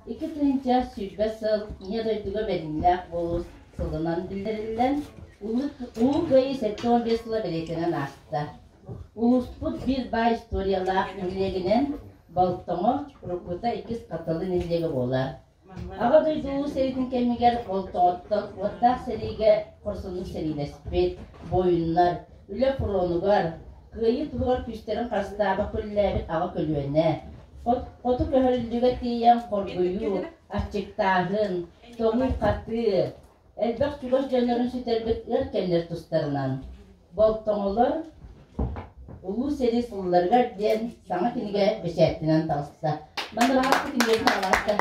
2020 сыл Ийэ дойдуга бэриниилээх буолуу сылынан биллэриллэн, Улуу Кыайыы 75 сыла бэлиэтэнэн ааста. Улууспут биир баай историялаах нэһилиэгинэн Болтоҥо, уруккута Иккис Хатылы нэһилиэгэ буолар. Аҕа дойду Улуу сэриитин кэмигэр Болтоҥоттон уоттаах сэриигэ хорсуннук сэриилэспит буойуннар, үлэ фронугар, Кыайыы туһугар күүстэрин харыстаабакка үлэлээбит аҕа көлүөнэ, хоту көһөрүллүүгэ тиийэн хоргуйуу, аччыктааһын, тоҥуу-хатыы, элбэх чугас дьоннорун сүтэрбит ыар кэмнэр тустарынан Болтоҥолор Улуу сэрии сылларыгар диэн саҥа кинигэ бэчээттэнэн таҕыста. Манна баҕаста кинигэбит аҕаласта.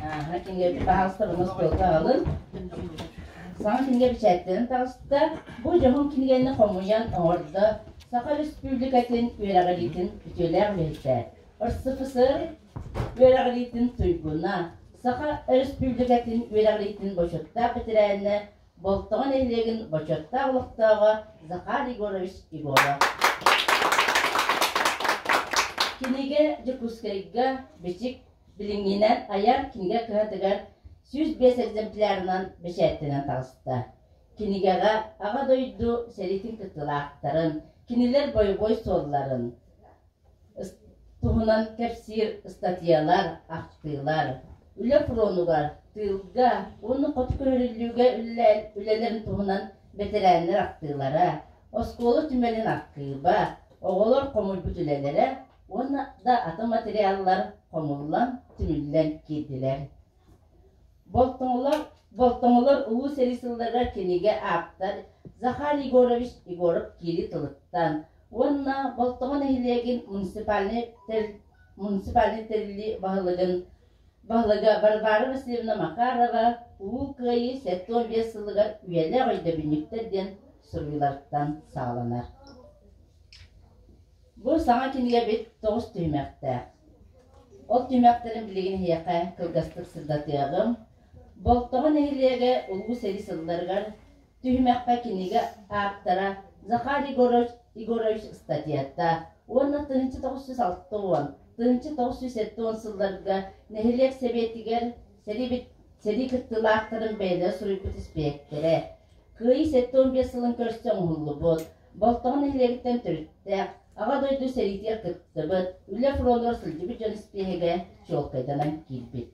Ааһа, кинигэбит баҕаста бұны остуолга аҕалын. Саҥа кинигэ бэчээттэнэн таҕыста. Бу дьоһун кинигэни хомуйан оҥордо Саха Республикатын үөрэҕириитин үтүөлээх үлэһитэ, РСФСР үөрэҕириитин туйгуна, Саха Өрөспүүбүлүкэтин үөрэҕириитин бочуоттаах бэтэрээнэ Болтоҥо нэһилиэгин бочуоттаах олохтооҕо Захар Егорович Егоров. Кинигэ Дьокуускайга Бичик билиҥҥинэн айар кинигэ кыһатыгар 105 экземплярынан бэчээттэнэн таҕыста. Кинигэҕэ Аҕа дойду сэриитин кыттыылаахтарын, кинилэр бойобуой суолларын, туһунан кэпсиир ыстатыйалар, ахтыылар, үлэ фронугар, тыылга уонна хоту көһөрүллүүгэ үлэлэрин туһунан бэтэрээннэр ахтыылара, оскуола түмэлин архыыба, оҕолор хомуйбут үлэлэрэ уонна да атын материаллар хомуллан, түмүллэн киирдилэр. Болтоҥолор, Болтоҥолор Улуу сэрии сылларыгар кинигэ ааптар Захар Егорович Егоров киирии тылыттан уонна Болтоҥо нэһилиэгин муниципальнай, муниципальнай тэриллии баһылыгын баһылыга Варвара Васильевна Макарова Улуу Кыайыы 75 сылыгар үйэлээх өйдөбүнньүктэр диэн суруйууларыттан саҕаланар. Бу саҥа кинигэбит тоҕус түһүмэхтээх. Ол түһүмэхтэрин билигин эһиэхэ кылгастык сырдатыаҕым. Болтоҕо нэһилиэгэ Улуу сэрии сылларыгар түһүмэххэ кинигэ ааптара Захар Егорович, Егорович ыстатыйата уонна 1960, 1970 сылларга нэһилиэк сэбиэтигэр сэрии, сэрии кыттыылаахтарын бэйэлэрэ суруйбут испиэктэрэ Кыайыы 75 сылын көрсө оҥоһуллубут Болтоҥо нэһилиэгиттэн төрүттээх, Аҕа дойду сэриитигэр кыттыбыт, үлэ фронугар сылдьыбыт дьон испииһэгэ чуолкайданан киирбит.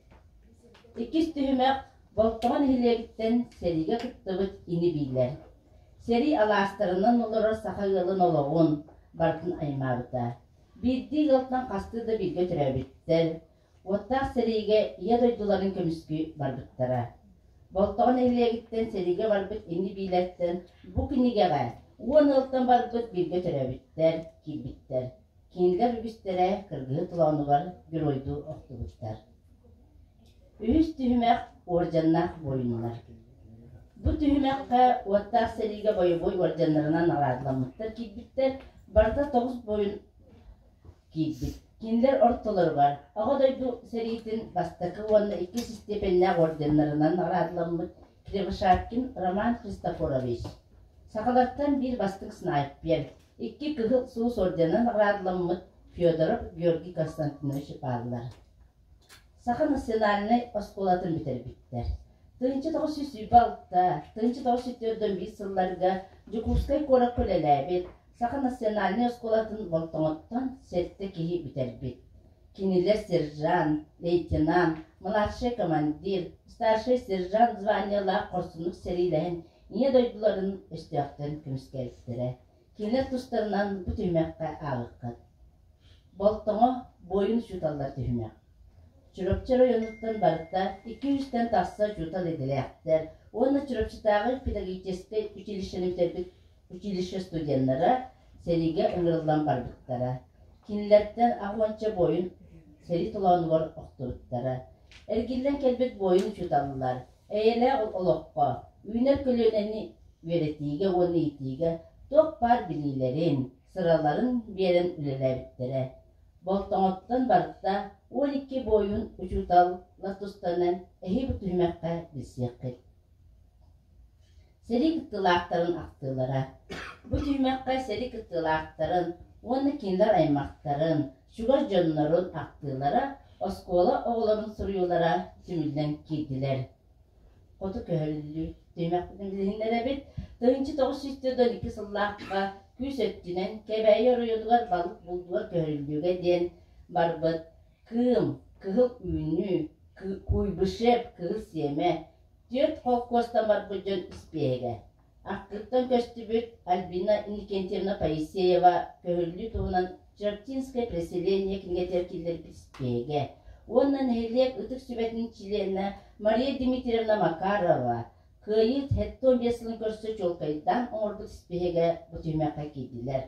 Иккис түһүмэх Болтоҥо нэһилиэгиттэн сэриигэ кыттыбыт ини-биилэр. Сэрии алаастарынан олорор саха ыалын олоҕун барытын аймаабыта. Биирдии ыалтан хастыы да бииргэ төрөөбүттэр, Уоттаах сэриигэ Ийэ дойдуларын көмүскүү барбыттара. Болтоҕо нэһилиэгиттэн сэриигэ барбыт ини-биилэртэн бу кинигэҕэ 10 ыалтан барбыт бииргэ төрөөбүттэр киирбиттэр. Кинилэр үгүстэрэ кыргыһыы толоонугар геройдуу охтубуттар. Үһүс түһүмэх уордьаннаах буойуннар. Бу түһүмэххэ уоттаах сэриигэ бойобуой уордьаннарынан наҕараадаламмыттар киирбиттэр. Барыта тоҕус буойун киирбит. Кинилэр ортолоругар Аҕа дойду сэриитин бастакы уонна иккис истиэпэннээх орденнарынан наҕараадаламмыт Кривошапкин Роман Христофорович, сахалартан биир бастыҥ снайпер, икки Кыһыл Сулус орденынан наҕараадаламмыт Федоров Георгий Константинович бааллар. Саха национальнай оскуолатын бүтэрбиттэр. 1926, 1941 сылларга Дьокуускай куоракка үлэлээбит Саха национальнай оскуолатын Болтоҥоттон сэттэ киһи бүтэрбит. Кинилэр сержант, лейтенант, младшай командир, старшай сержант званиелаах хорсуннук сэриилэһэн Ийэ дойдуларын өстөөхтөн көмүскээбиттэрэ. Кинилэр тустарынан бу түһүмэххэ ааҕыаххыт. Болтоҥо буойун учууталлар түһүмэх. Чурапчы оройуонуттан барыта икки үстэн тахса учуутал идэлээхтэр уонна Чурапчытааҕы педагогическай училищены бүтэрбит училище студеннара сэриигэ ыҥырыллан барбыттара. Кинилэртэн аҕыонча буойун сэрии толоонугар охтубуттара. Эргиллэн кэлбит буойун учууталлар эйэлээх олоххо, үүнэр көлүөнэни үөрэтиигэ уонна иитиигэ туох баар билиилэрин, сыраларын биэрэн үлэлээбиттэрэ. Болтоҥоттон барыта 12 буойун учууталлар тустарынан эһиги түһүмэххэ билсиэххит. Сэрии кыттыылаахтарын ахтыылара. Бу түһүмэххэ сэрии кыттыылаахтарын уонна кинилэр аймахтарын, чугас дьоннорун ахтыылара. оскуола оҕолорун суруйуулара түмүллэн киирдилэр. Хоту көһөрүллүү түһүмэхпитин билиһиннэрэбит. 1942 сыллаахха күүс өттүнэн Кэбээйи оройуонугар балык булдугар көһөрүллүүгэ диэн барбыт Кыым, Кыһыл үүнүү, Куйбышев, Кыһыл сиэмэ, түөрт холкуостан барбыт дьон испиэһэгэ. Ахтыыттан көстүбүт Альбина Иннокентьевна Поисеева көһөрүллүү туһунан Чертинское преселение кинигэтигэр киллэрбит испиэһэгэ уонна нэһилиэк Ытык сүбэтин чилиэнэ Мария Дмитриевна Макарова Кыайыы 75 сылын көрсө чуолкайдаан оҥорбут испиэһэгэ бу түһүмэххэ киирдилэр.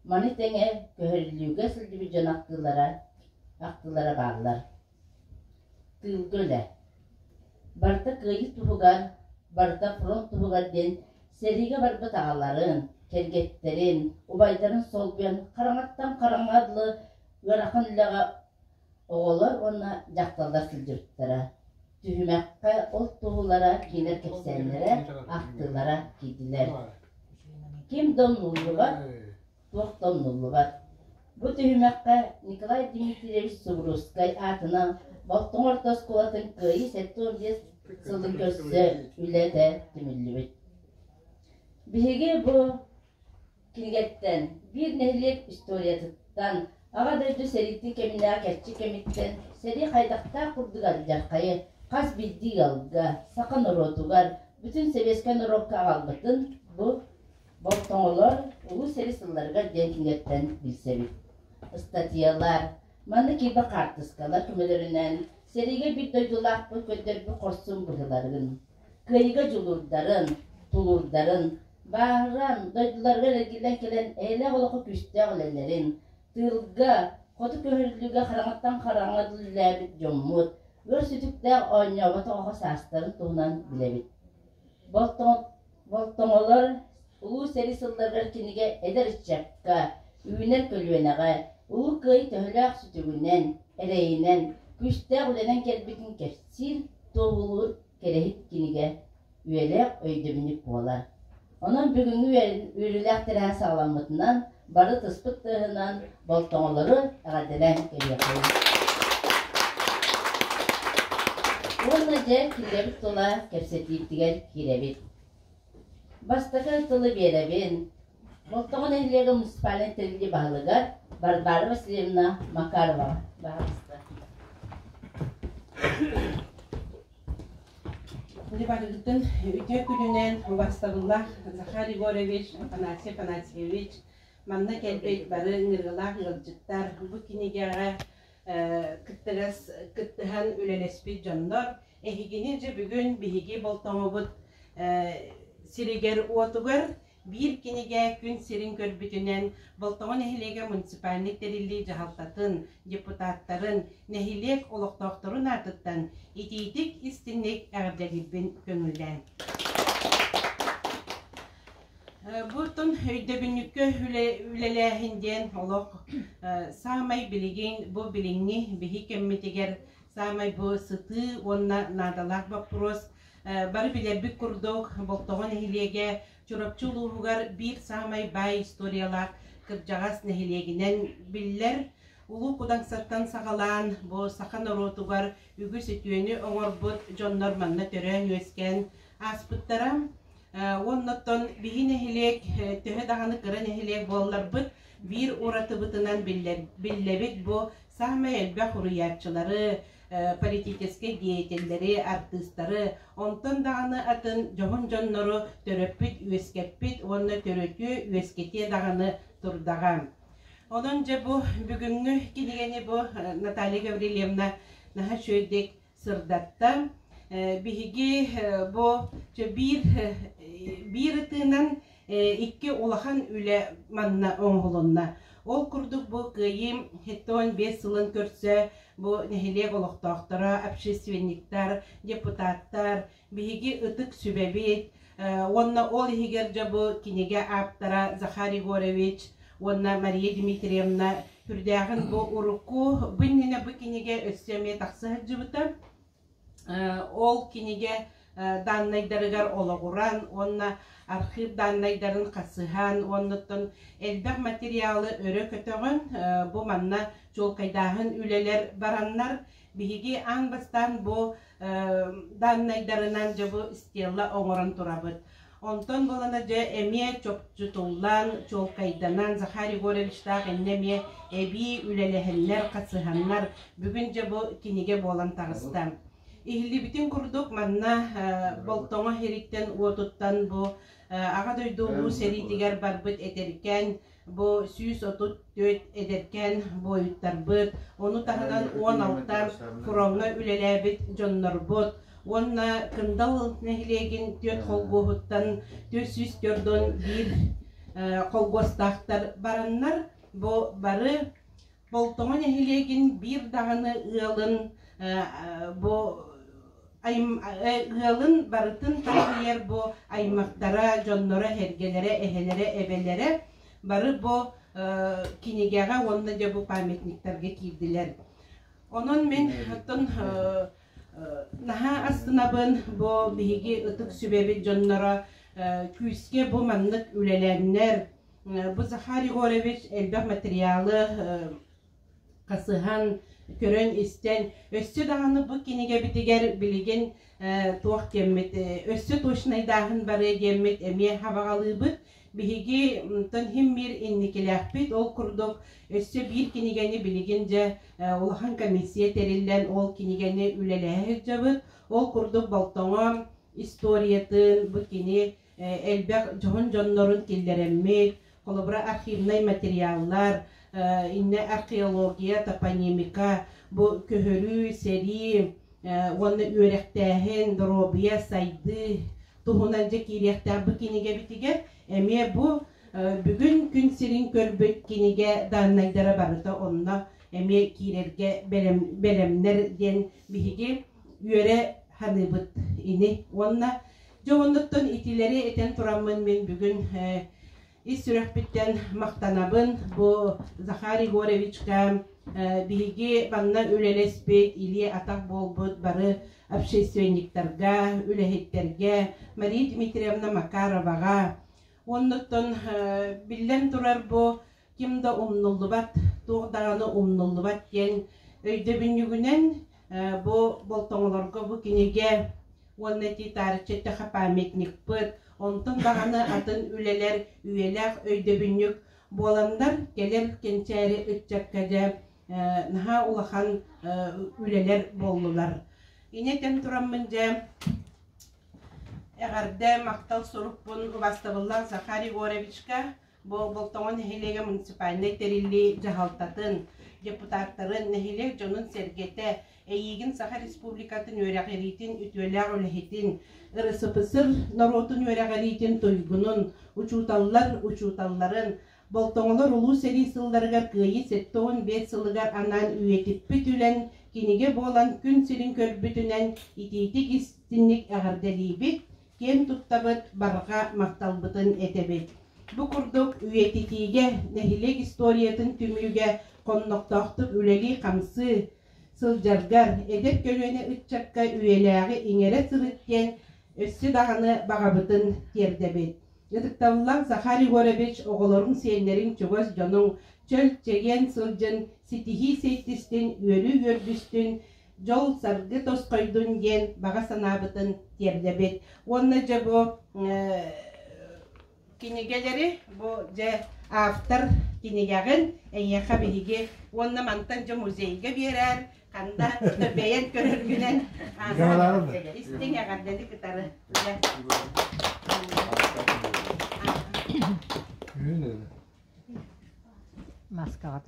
Маны тэҥэ көһөрүллүүгэ сылдьыбыт дьон ахтыылара, ахтыылара бааллар. Тыылга үлэ. Барыта кыайыы туһугар, барыта фронт туһугар диэн сэриигэ барбыт аҕаларын, кэргэттэрин, убайдарын солбуйан хараҥаттан хараҥаҕа дылы ыарахан үлэҕэ оҕолор уонна дьахталлар сылдьыбыттара. Түһүмэххэ ол туоһулара кинилэр кэпсээннэрэ, ахтыылара киирдилэр. Ким да умнуллубат, туох да умнуллубат. Бу түһүмэххэ Николай Дмитриевич Субуруускай аатынан Болтоҥо орто оскуолатын Кыайыы 75 сылын көрсө үлэтэ түмүллүбүт. Биһиги бу кинигэттэн биир нэһилиэк историятыттан, Аҕа дойду сэриитин кэминээҕи кэрчик кэмиттэн сэрии хайдахтаах курдук алдьархайы хас биирдии ыалга, саха норуотугар, бүтүн сэбиэскэй норуокка аҕалбытын бу Болтоҥолор Улуу сэрии сылларыгар диэн кинигэттэн билсэбит. Ыстатыйалар, манна киирбит хаартыскалар көмөлөрүнэн сэриигэ биир дойдулаахпыт көрдөрбүт хорсун быһыыларын, кыайыыга дьулуурдарын, тулуурдарын, бааһыран, дойдуларыгар эргиллэн кэлэн эйэлээх олоххо күүстээх үлэлэрин, тыылга, хоту көһөрүллүүгэ хараҥаттан хараҥа үлэлээбит дьоммут, ыар сүтүктээх оонньооботох оҕо саастарын туһунан билэбит. Болтоҥолор Улуу сэрии сылларыгар кинигэ эдэр ыччакка, үүнэр көлүөнэҕэ Улуу Кыайыы төһөлөөх сүтүгүнэн, эрэйинэн, күүстээх үлэнэн кэлбитин кэпсиир, туоһулуур кэрэһит кинигэ үйэлээх өйдөбүнньүк буолар. Онон бүгүҥҥү үөрүүлээх тэрээһин саҕаламмытынан бары тыспыт тыаһынан болтоҥолору эҕэрдэлээн кэлиэххэйиҥ. Уонна дьэ кинигэбит тула кэпсэтиибитигэр киирэбит. Бастакы тылы биэрэбин. Болтоҥо нэһилиэгэ муниципальнай тэриллии баһылыгар Варвара Васильевна Макарова. Баһаалыста. Дьэ барыгытын үтүө күнүнэн убастабыллаах Захар Егорович, Афанасий Афанасьевич, манна кэлбит бары ыҥырыылаах ыалдьыттар, бу кинигэҕэ кыттыгас кыттыһан үлэлэспит дьоннор, эһигини дьэ бүгүн биһиги болтоҥобут сиригэр-уотугар Биир кинигэ күн сирин көрбүтүнэн Болтоҥо нэһилиэгэ муниципальнай тэриллии дьаһалтатын, депутаттарын, нэһилиэк олохтоохторун аатыттан итиитик истиҥник эҕэрдэлиирбин көҥүллээн. Бу өйдөбүнньүккэ үлэлээһин диэн олох саамай билигин бу билиҥҥи биһи кэммитигэр саамай бу сытыы уонна наадалаах боппуруос. Бары билэрбит курдук, Болтоҥо нэһилиэгэ Чурапчы улууһугар биир саамай баай историялаах кырдьаҕас нэһилиэгинэн биллэр. Улуу Кудаҥсаттан саҕалаан бу саха норуотугар үгүс үтүөнү оҥорбут дьоннор манна төрөөн-үөскээн ааспыттара. Уонна оттон биһи нэһилиэк төһө даҕаны кыра нэһилиэк буолларбыт, биир уратыбытынан биллэбит бу саамай элбэх уруйааччылары, политическай деятеллэри, артыыстары, онтон даҕаны атын дьоһун дьоннору төрөппүт, үөскэппит уонна төрөтүө, үөскэтиэ даҕаны турдаҕа. Онон дьэ бу бүгүҥҥү кинигэни бу Наталья Гаврильевна наһаа үчүгэйдик сырдатта. Биһиги бу биир биир ытыынан икки улахан үлэ манна оҥоһулунна. Ол курдук бу Кыайыы 75 сылын көрсө бу нэһилиэк олохтоохторо, общественниктар, депутаттар, биһиги ытык сүбэбит уонна ол иһигэр дьэ бу кинигэ ааптара Захар Егорович уонна Мария Дмитриевна үрдээҕин бу урукку бу иннинэ бу кинигэ өссө эмиэ тахса сылдьыбыта. Ол кинигэ дааннайдарыгар олоҕуран уонна архыып дааннайдарын хасыһан уоннуттан элбэх материалы өрө көтөҕөн бу манна чуолкайдааһын үлэлэр бараннар биһиги аан бастаан бу дааннайдарынан дьэ бу стелла оҥорон турабыт. Онтон буолана дьэ эмиэ чопчутуллан, чуолкайданан Захар Егоровичтаах иннэ эмиэ эбии үлэлэһэннэр, хасыһаннар бүгүн дьэ бу кинигэ буолан таҕыста. Иһиллибитин курдук манна Болтоҥо иһириттэн уотуттан бу Аҕа дойду Улуу сэриитигэр барбыт эдэркээн бу 134 эдэркээн буойуттарбыт, ону таһынан 16 фроҥҥа үлэлээбит дьоннорбут уонна Кындал нэһилиэгин түөрт холгуоһуттан 441 холгуостаахтар бараннар бу бары Болтоҥо нэһилиэгин биир даҕаны ыалын бу ыалын барытын таарыйар бу аймахтара, дьонноро, эргэлэрэ, эһэлэрэ, эбэлэрэ бары бу кинигэҕэ уонна дьэ бу памятниктарга киирдилэр. Онон мин оттон наһаа астынабын бу биһиги ытык сүбэбит дьонноро күүскэ бу маннык үлэлээннэр Бу Захар Егорович элбэх материалы хасыһан, көрөн-истэн, өссө даҕаны бу кинигэбитигэр билигин туох диэммит, өссө точнайдааһын барыа диэммит эмиэ хабаҕалыыбыт. Биһиги онтон хим биир инникилээхпит, ол курдук өссө биир кинигэни билигин дьэ улахан комиссия тэриллэн ол кинигэни үлэлэһэ сылдьабыт. Ол курдук Болтоҥо историятын бу кини элбэх дьоһун дьоннорун киллэрэммит, холобура архивнай материаллар, иннэ археология, топонимика, бу көһөрүү, сэрии уонна үөрэхтээһин, доруобуйа, сайдыы туһунан дьэ киириэхтээх бу кинигэбитигэр эмиэ бу бүгүн күн сирин көрбүт кинигэ дааннайдара барыта онно эмиэ киирэргэ бэлэмнэр диэн биһиги үөрэ саныыбыт ини уонна Дьэ оннуттан итилэри этэн тураммын мин бүгүн ис сүрэхпиттэн махтанабын бу Захар Егоровичка биһиги манна үлэлэспит, илии-атах буолбут бары общественниктарга, үлэһиттэргэ, Мария Дмитриевна Макароваҕа оннуттан биллэн турар бу ким да умнуллубат, туох даҕаны умнуллубат диэн өйдөбүнньүгүнэн бу болтоҥолорго бу кинигэ уонна ити таарычча памятникпыт, онтон даҕаны атын үлэлэр үйэлээх өйдөбүнньүк буоланнар кэлэр кэнчээри ыччакка дьэ наһаа улахан үлэлэр буоллулар. Инэ этэн тураммын дьэ эҕэрдэ махтал сурукпун убастабыллаах Захар Егоровичка Бу Болтоҥо нэһилиэгэ муниципальнай тэриллии дьаһалтатын, депутаттарын, нэһилиэк дьонун-сэргэтэ эйиигин Саха Республикатын үөрэҕириитин үтүөлээх үлэһитин, РСФСР норуотун үөрэҕириитин туйгунун, учууталлар учууталларын, Болтоҥолор Улуу сэрии сылларыгар Кыайыы 75 сылыгар анаан үйэтиппит үлэн кинигэ буолан күн сирин көрбүтүнэн итиитик истинник эҕэрдэлиибит, киэн туттабыт, барҕа махталбытын этэбит. Бу курдук үйэтитиигэ, нэһилиэк историятын түмүүгэ хоннохтоохтук үлэлии-хамсыы сылдьаргар, эдэр көлүөнэ ыччакка үйэлээҕи иҥэрэ сырыт диэн өссө даҕаны баҕабытын тиэрдэбит. Ытыктабыллаах Захар Егорович оҕолоруҥ, сиэннэриҥ, чугас дьонуҥ чөл, чэгиэн сылдьын, ситиһии сиэттистин, үөрүү үөрдүстүн, дьол-саргы тосхойдун диэн баҕа санаабытын тиэрдэбит. Уонна дьэ бу кинигэлэри бу дьэ автор кинигэҕин эйиэхэ биһиги уонна мантан дьэ музейга биэрээр ханда бэйэн көрөргүнэн истиҥ эҕэрдэни кытары Маскаҕа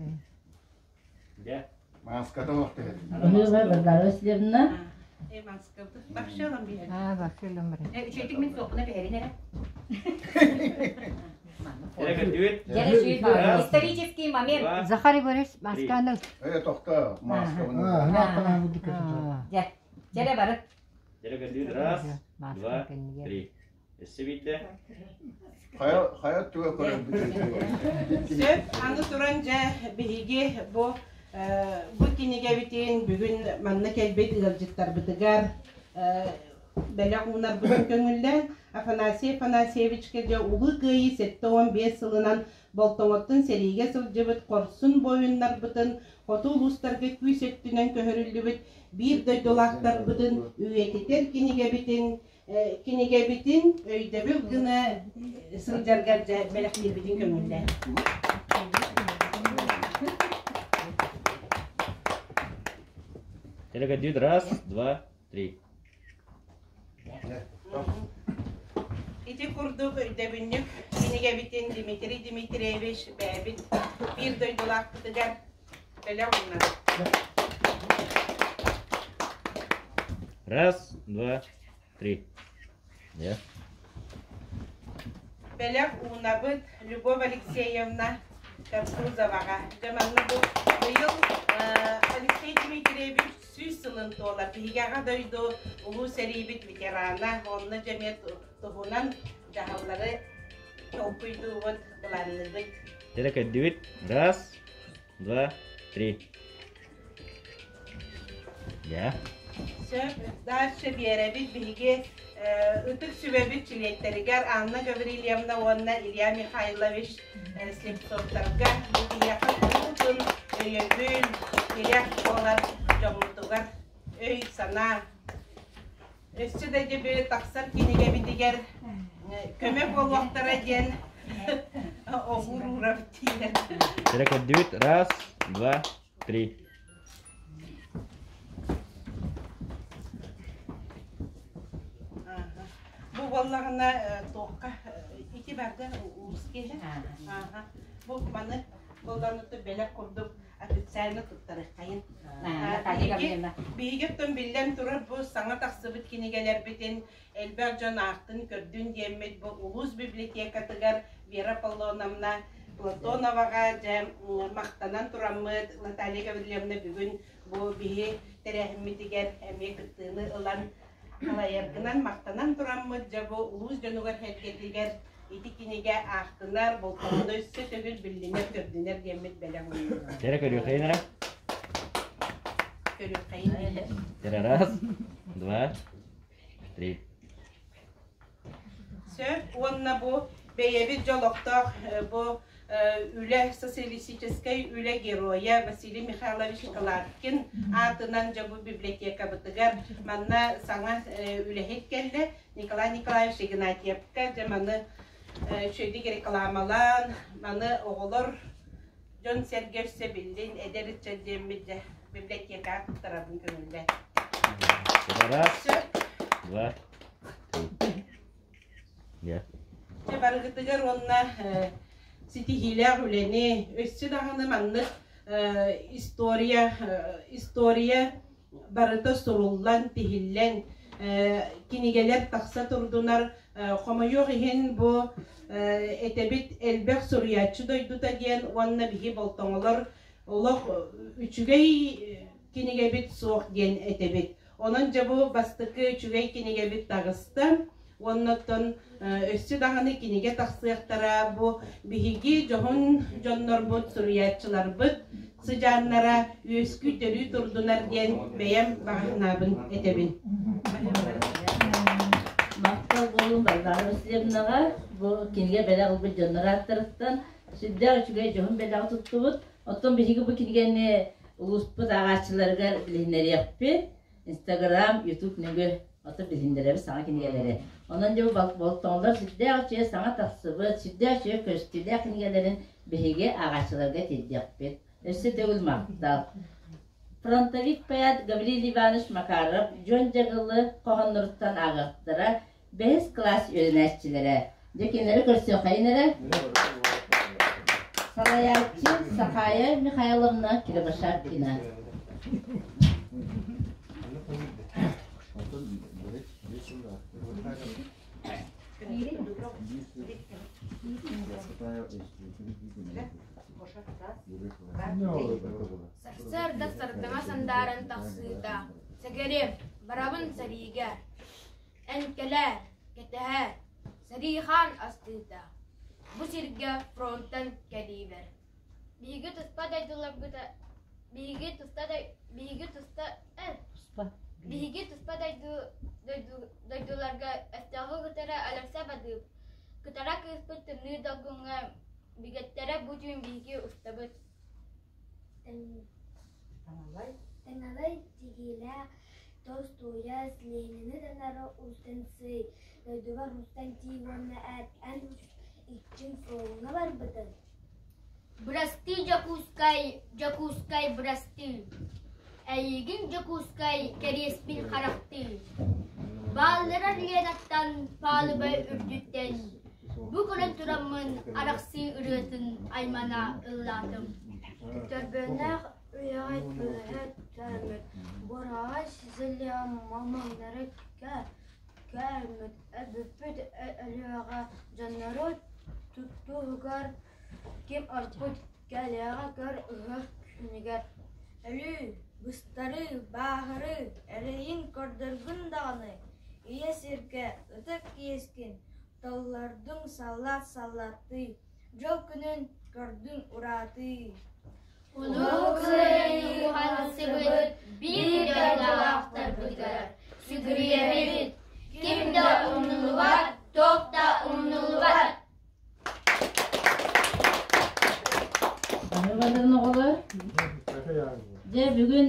Дьэ. Маската олох түһэр. Быһыыга Варвара Васильевна. Аа, бахшалам бары. Үчүгэйдик мин суохпуна түһэрин эрэ. Эрэ көрдүбүт. Исторический момент. Захар Егорович масканы. Э, тохто, маскабын. Дьэ, дьэрэ бары. Дьэрэ көрдүбүт. Раз, два, три. Өссө биирдэ. Хайа, хайа туга көрөрбүт. Сөп, аны туран дьэ биһиги бу бу кинигэбитин бүгүн манна кэлбит ыалдьыттарбытыгар бэлэх уунарбытын көҥүллээн Афанасий Афанасьевичка дьэ Улуу Кыайыы 75 сылынан Болтоҥоттон сэриигэ сылдьыбыт хорсун буойуннарбытын хоту улуустарга күүс өттүнэн көһөрүллүбүт биир дойдулаахтарбытын үйэтитэр кинигэбитин кинигэбитин өйдөбүл гына сылдьаргар дьэ бэлэхтиирбитин көҥүллээ. Телегадит раз, два, три. Ити курдук өйдөбүнньүк кинигэбитин Дмитрий Дмитриевич бэйэбит биир дойдулаахпытыгар бэлэх уунар. Раз, два, три. Yeah. Бэлэх уунабыт Любовь Алексеевна Картузоваҕа. Дьэ манна бу быйыл Алексей Дмитриевич 100 сылын туолар. Биһиги Аҕа дойду Улуу сэриибит ветерана. Онно дьэ эмиэ туһунан дьаһаллары толкуйдуубут, былаанныыбыт. Дьэ көрдүбүт. Раз, два, три. Я. Сөп. Дальше биэрэбит биһиги ытык сүбэбит чилиэттэригэр Анна Гаврильевна уонна Илья Михайлович Слепцовтарга бу биһиэхэ куруутун өйөбүл, тирэх буолар дьоммутугар өй-санаа өссө да дьэби тахсар кинигэбитигэр көмө буолуохтара диэн оҕуруурап тиийэр. Эрэ көрдүбүт. Раз, два, три. Бу буоллаҕына туохха ити барда уус киһи. Бу маны буоллаҕына бэлэх курдук официально туттарыаххайын. Биһиги оттон биллэн турар бу саҥа тахсыбыт кинигэлэрбитин элбэх дьон аахтын көрдүн диэммит бу улуус библиотекатыгар Вера Аполлоновна Платоноваҕа дьэ махтанан тураммыт Наталья Гаврильевна бүгүн бу биһи тэрээһиммитигэр эмиэ кыттыыны ылан халайаргынан махтанан тураммыт дьэ бу улуус дьонугар сэргэтигэр ити кинигэ аахтынар, болтоҥону өссө төгүл биллинэр, көрдүнэр диэммит бэлэх ууннубут. Дьэрэ көрүөххэйин эрэ. Көрүөххэйин дииллэр. Дьэрэ раз, два, три. Сөп уонна бу бэйэбит дьолохтоох бу үлэ социалистическай үлэ геройа Василий Михайлович Кладкин аатынан дьэ бу библиотекабытыгар манна саҥа үлэһит кэллэ Николай Николаевич Игнатьевка дьэ маны үчүгэйдик рекламалаан маны оҕолор дьон-сэргэ өссө биллин эдэр ыччат диэммит дьэ библиотекаҕа туттарабын көҥүллэ. Раз, два, три. Дьэ барыгытыгар уонна ситиһиилээх үлэни өссө даҕаны маннык история история барыта суруллан, тиһиллэн, кинигэлэр тахса турдунар. Хомойуох иһин бу этэбит элбэх суруйааччы дойдута диэн уонна биһи болтоҥолор олох үчүгэй кинигэбит суох диэн этэбит. Онон дьэ бу бастакы үчүгэй кинигэбит таҕыста. Уонна оттон өссө даҕаны кинигэ тахсыахтара бу биһиги дьоһун дьоннорбут, суруйааччыларбыт сыдьааннара үөскүү-төрүү турдунар диэн бэйэм баҕа этэбин. Махтал буолун Варвара Васильевнаҕа бу кинигэ бэлэх ылбыт дьоннор ааттарыттан сүрдээх үчүгэй дьоһун бэлэҕи туттубут. Оттон биһиги бу кинигэни улууспут ааҕааччыларыгар билиһиннэриэхпит. Инстаграм, Ютуб нөҥүө ото билиһиннэрэбит саҥа кинигэлэри. Онон дьэ бу болтоҥолор сүрдээх үчүгэй саҥа тахсыбыт, сүрдээх үчүгэй көстүүлээх кинигэлэрин биһиги ааҕааччыларга тиэрдиэхпит. Өссө төгүл махтал. Фронтовик поэт Гаврил Иванович Макаров Дьон Дьагылы хоһоонноруттан ааҕыахтара бэһис кылаас үөрэнээччилэрэ. Дьэ кинилэри көрсүөххэйин эрэ. Салайааччы Сахая Михайловна Кривошапкина. Сарсыарда сардаҥа сандааран тахсыыта, Сэгэрим, барабын сэриигэ Эн кэлээр, кэтэһээр, сэрии хаан астыыта, бу сиргэ фронтан кэлиибэр Биһиги туспа дойдуларбыта биһиги туста биһиги туста биһиги туспа дойду дойду дойдуларга өстөөҕү кытары өлөрсө бадыып, кытара кыыспыт тымныы долгуҥҥа бигэттэрэ бу түүн биһиги устабыт. Таҥалай тигиилээх Толстуйас Ленини танара устан сый, дойдубар устан тиий уонна эт эн иччиҥ фроҥҥа барбытын. Бырастыы Дьокуускай, Дьокуускай бырастыы, Эйигин Дьокуускай кэриэспин харахтыы, Бааллырар Ленаттан палуба үрдүттэн Бу көрөн тураммын арахсыы ырыатын аймана ыллаатым. Төрбөннөөх үйэҕэ үөһэ түһэммит, буораҕа сизэлиэ мамаҥнары кээммит, өлбүппүт өлүөҕэ дьоннору туһугар ким орпут кэлиэҕэ көр ыһыах күнүгэр. Өлүү, быстарыы, бааһырыы, эрэйин көрдөргүн даҕаны, ийэ сиргэ ытык иэскин толлордуҥ саллаат саллааттыы, дьол күнүн көрдүҥ ураатыы. Улуу Кыайыы уһансыбыт биир дойдулаахтарбытыгар сүгүрүйэбит, ким да умнуллубат, туох да умнуллубат. Аһыбатын оҕолор. Дьэ бүгүн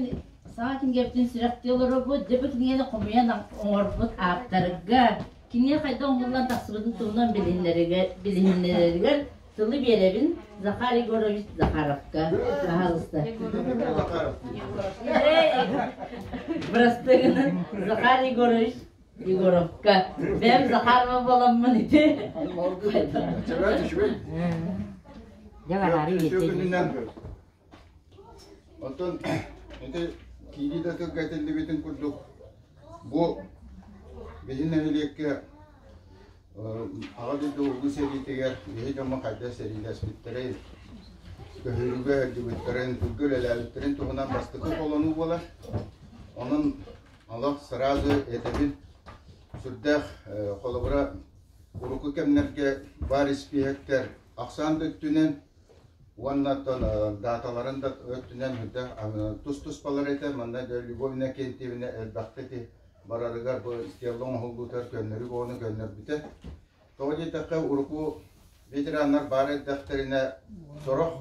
саҥа кинигэбитин сүрэхтии олоробут. Дьэ бу кинигэни хомуйан оҥорбут ааптарга кинигэ хайдах оҥоһуллан тахсыбытын туһунан билиһиннэрэригэр тылы биэрэбин Захар Егорович Захаровка. Пожалуйста. Бырастыы гынан Захар Егорович Егоровка. Бэйэм Захарова буоламмын ити. Дьэ бараары күнүнэн Оттон ити киирии да тылга этиллибитин курдук бу биһи нэһилиэккэ Аҕа дойду Улуу сэриитигэр биһи дьоммут хайдах сэриилэспиттэрин, көһөрүүгэ сылдьыбыттарын, тылга үлэлээбиттэрин туһунан бастакы холонуу буолар. Онон олох сразу этэбин, сүрдээх холобура урукку кэмнэргэ баар испииһэктэр ахсаан да өттүнэн уонна оттон дааталарын да өттүнэн сүрдээх тус-туспалар этэ. Манна Любовь Иннокентьевна элбэхтик ити барарыгар бу стелла оҥоһуллуутугар көннөрүк оҕону көннөрбүтэ. Тоҕо диэтэххэ, урукку ветераннар баар эрдэхтэринэ сорох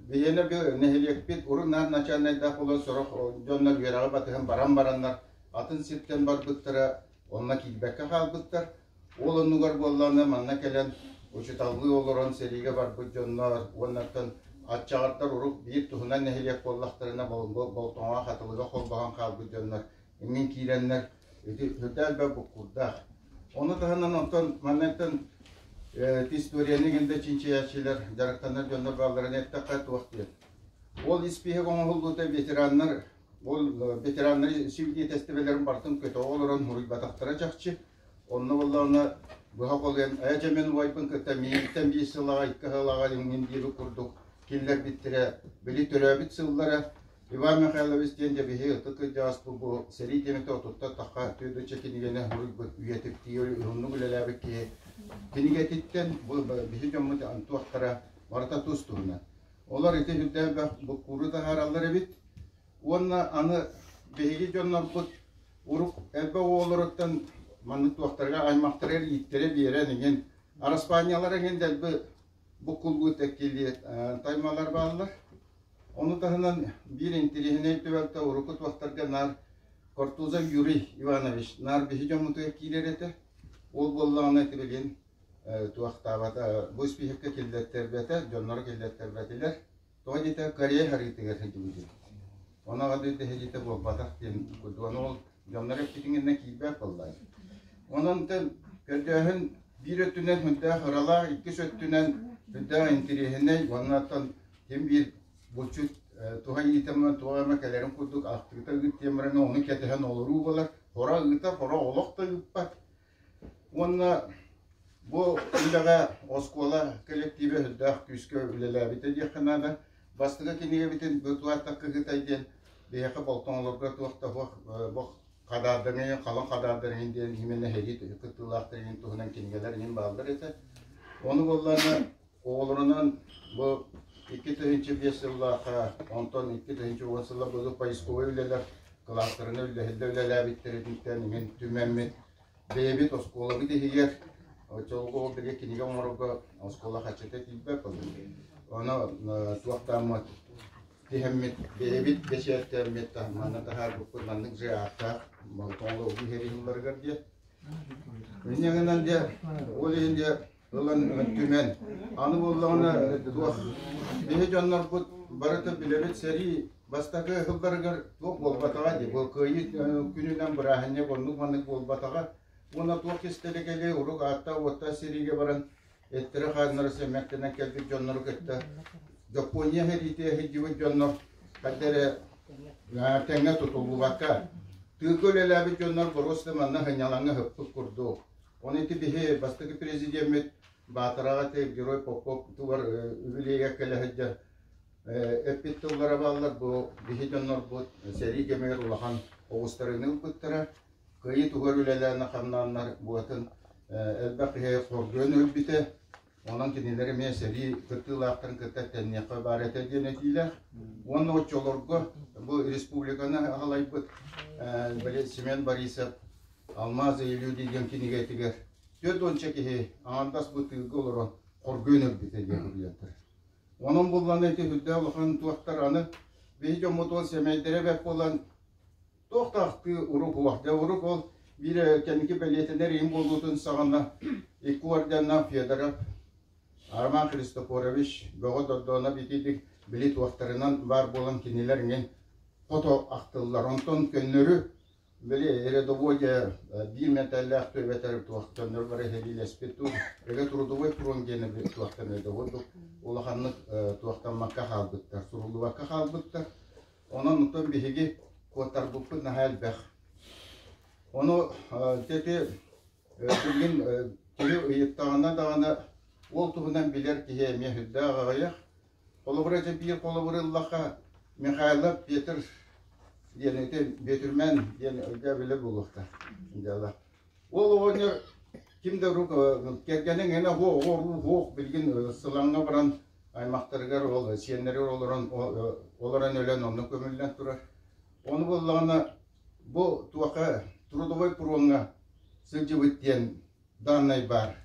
биһиэнэ нэһилиэкпит урут наар начальнайдаах буолан сорох дьоннор үөрэҕи батыһан баран бараннар атын сиртэн барбыттара онно киирбэккэ хаалбыттар. Ол оннугар буоллаҕына манна кэлэн учуталлыы олорон сэриигэ барбыт дьоннор уоннаттан аччаҕардар урук биир туһунан нэһилиэк буоллахтарына Болтоҥоҕо Хатылыга холбоһон хаалбыт дьоннор иҥин киирэннэр ити үрдэ элбэх буккуурдаах. Ону таһынан онтон маннаттан историяны гында чинчийээччилэр дьарыктанар дьоннор баалларын эттэххэ туох диэн. Ол испииһэк оҥоһуллуута ветераннар ол ветераннар свидетельстволарын барытын көтөҕө олорон суруйбатахтара чахчы. Онно буоллаҕына быһа холуйан ээ дьэ мин убайбын кытта миигиттэн биир сылаҕа икки сылаҕа иҥин диэбит курдук киллэрбиттэрэ били төрөөбүт сыллара Иван Михайлович диэн дьэ биһи ытык кырдьаҕаспыт бу сэрии кэмитэ отутта тахха түөдүччэ кинигэни суруйбут үйэтиптии уһуннук үлэлээбит киһи кинигэтиттэн бу биһи дьоммут туохтара барыта тус туһунан. Олор ити үрдээх буккууру таһаараллар эбит. Уонна аны биһиги дьоннорбут урук элбэх оҕолоруттан маннык туохтарга аймахтарыгар ииттэрэ биэрэн иҥин араспаанньалара иҥин дэлби буккуллуу тэккилиэт таймалар бааллар. Ону таһынан биир интириэһинэй түбэлтэ урукку туохтарга наар Кортузов Юрий Иванович наар биһи дьоммутугар киирэр этэ. Ол буоллаҕына ити билигин туохтаабата бу испииһэккэ киллэртэрбэтэ, дьонноро киллэртэрбэтилэр. Тоҕо диэтэ Корея харыытыгар сылдьыбыт. Ону аҕа дойду сэриитэ буолбатах диэн курдук. Ону ол дьоннор эппитиҥинэн киирбэт буоллаҕа. Онон көрдөөһүн биир өттүнэн сүрдээх ыралаах, иккис өттүнэн сүрдээх интириэһинэй уонна оттон ким биир булчут туһа иитэммин туох эмэ кэлэрин курдук ахтыыта ыыт диэн баран ону кэтэһэн олоруу буолар. Хоро ыытар, хоро олох да ыыппат. Уонна бу үлэҕэ оскуола кэлэктиибэ сүрдээх күүскэ үлэлээбитэ диэххэ наада. Бастакы кинигэбитин Бытуаттах кыһытай диэн биһиэхэ болтоҥолорго туох да суох бох хадаардарыҥын, халыҥ хадаардарыҥын диэн именно сэрии кыттыылаахтарын туһунан кинигэлэр иһин бааллар этэ. Ону буоллаҕына оҕолорунан бу 2005 сыллаахха, онтон 2010 сылла бу поисковай үлэлэр кылаастарына үллэһиллэ үлэлээбиттэриттэн иҥин түмэммит. Бэйэбит оскуолабыт иһигэр оччолорго ол бигэ кинигэ оҥорорго оскуола хаччыта тиийбэт Ону туохтааммыт тиһэммит бэйэбит бэчээттэммит манна таһаарбыппыт маннык же ааттаах болтоҥоло угу иһэрилларыгар диye. Инньэ гынан дьэ ол иһин дьэ ылан түмэн аны буоллаҕына туох биһи дьоннорбут барыта билэбит сэрии бастакы ыһылларыгар туох буолбатаҕа дии бу кыайыы күнүнэн бырааһынньык оннук маннык буолбатаҕа уонна туох кистэлэ кэлиэй урук ааттаах уоттаах сэриигэ баран эттэрэ-хааннара сэмэктэнэн кэлбит дьоннору кытта Дьоппуонньа сэриитэ сылдьыбыт дьоннор хайда эрэ тэҥҥэ тутуллубакка тыылга үлэлээбит дьоннор боруоста манна сынньалаҥҥа ыһыппыт курдук. Оны ити биһи бастакы президеммит Баатараҕа ити Герой Попов тугар үбүлүөйгэ кэлэ сылдьар эппит тыллара бааллар бу биһи дьоннорбут сэрии кэмигэр улахан оҕустарыыны ылбыттара Кыайыы туһугар үлэлээн хамнааннар буотун элбэх киһи хоргуйан өлбүтэ. Онон кинилэр эмиэ сэрии кыттыылаахтарын кытта тэнниэххэ баар этэ диэн этиилээх. Уонна оччолорго бу республиканы аҕалайбыт Семен Борисов «Алмазы и люди» диэн кинигэтигэр 40 киһи аҥардас бу тыылга олорон хоргуйан өлбүтэ диэн суруйаллар. Онон буллана ити үрдээх улахан туохтар аны биһи дьоммут ол сэмэйдэрэ бэрт буолан Туох да ахтыы урук уох. Дьэ урук ол биир кэнники бэлиэтэнэр иһин буолуутун саҕана икки орденнаах Федоров Роман Христофорович Бөҕө Дордоонов итиитик били туохтарынан баар буолан кинилэр иҥин хото ахтыллар. Онтон көннөрү били рядовой биир мэтээллээх түөбэтэр туох көннөрү бары сэриилэспит туу эгэ трудовой фронт диэни туохтан рядовой улаханнык туохтаммакка хаалбыттар, суруллубакка хаалбыттар. Онон оттон биһиги куоттарбыппыт наһаа элбэх. Ону ити билигин киһи ыйыттаҕына даҕаны ол туһунан билэр киһи эмиэ сүрдээх аҕыйах. Холобура ити биир холобур ыллахха Михайлов Петр диэн ити Бөтүрмэн диэн өйдөө билэ буолуохтаах. Дьала. Ол оҕонньор ким да урук кэргэнин эҥинэ суох, оҕо суох билигин сылаҥҥа баран аймахтарыгар ол сиэннэригэр олорон олорон өлөн онно көмүллэн турар. Ону буоллаҕына бу туоха трудовой пуруоҥҥа сылдьыбыт диэн дааннай баар.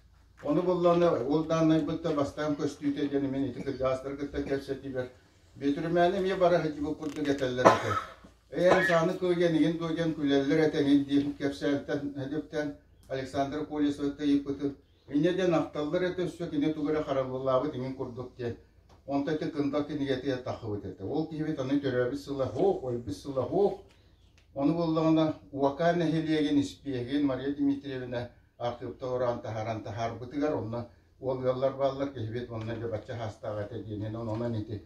Ону буоллаҕына ол дааннайбыт да бастаан көстүүтэ диэн мин ити кырдьаҕастары кытта кэпсэтиибэр Бөтүрүмээни эмиэ бара сылдьыбыт курдук этэллэр этэ. Эйэн сааны кыайан игин дуо диэн күлэллэр этэ эҥин диэн кэпсээнтэн Эдиптэн Александр Колесовтан ыйыппытым. Инньэ диэн ахталлар этэ өссө кини тугу эрэ харабыллаабыт иҥин курдук диэн. Онто ити кындал кинигэтигэр таххыбыт этэ. Ол киһибит аны төрөөбүт сыла суох, өлбүт сыла суох. Ону буоллаҕына Уокаа нэһилиэгин испиэһигин Мария Дмитриевна архыыпта ороон таһааран таһаарбытыгар онно уол ыаллар бааллар киһибит онно дьэ бачча хаастаах этэ диэнин онон ити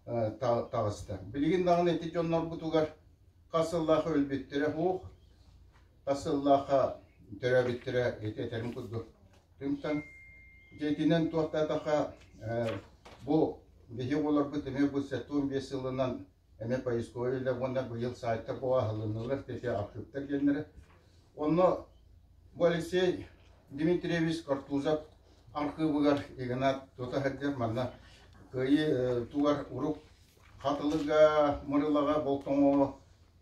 таҕыста. Билигин даҕаны ити дьоннорбутугар хас сыллаах өлбүттэрэ суох. Хас сыллаахха төрөөбүттэрэ ити этэрим курдук түҥ-таҥ. Дьэ итинэн туохтаатахха бу биһи оҕолорбут эмиэ бу 75 сылынан эмиэ поисковай үлэ уонна быйыл сайтар бу аһылыннылар ити архыыптар диэннэрэ. Онно бу Алексей Дмитриевич Картузов архыыбыгар Игнат тута сылдьар манна Кыайыы тугар урук Хатылыга, Мырылаҕа, Болтоҥоҕо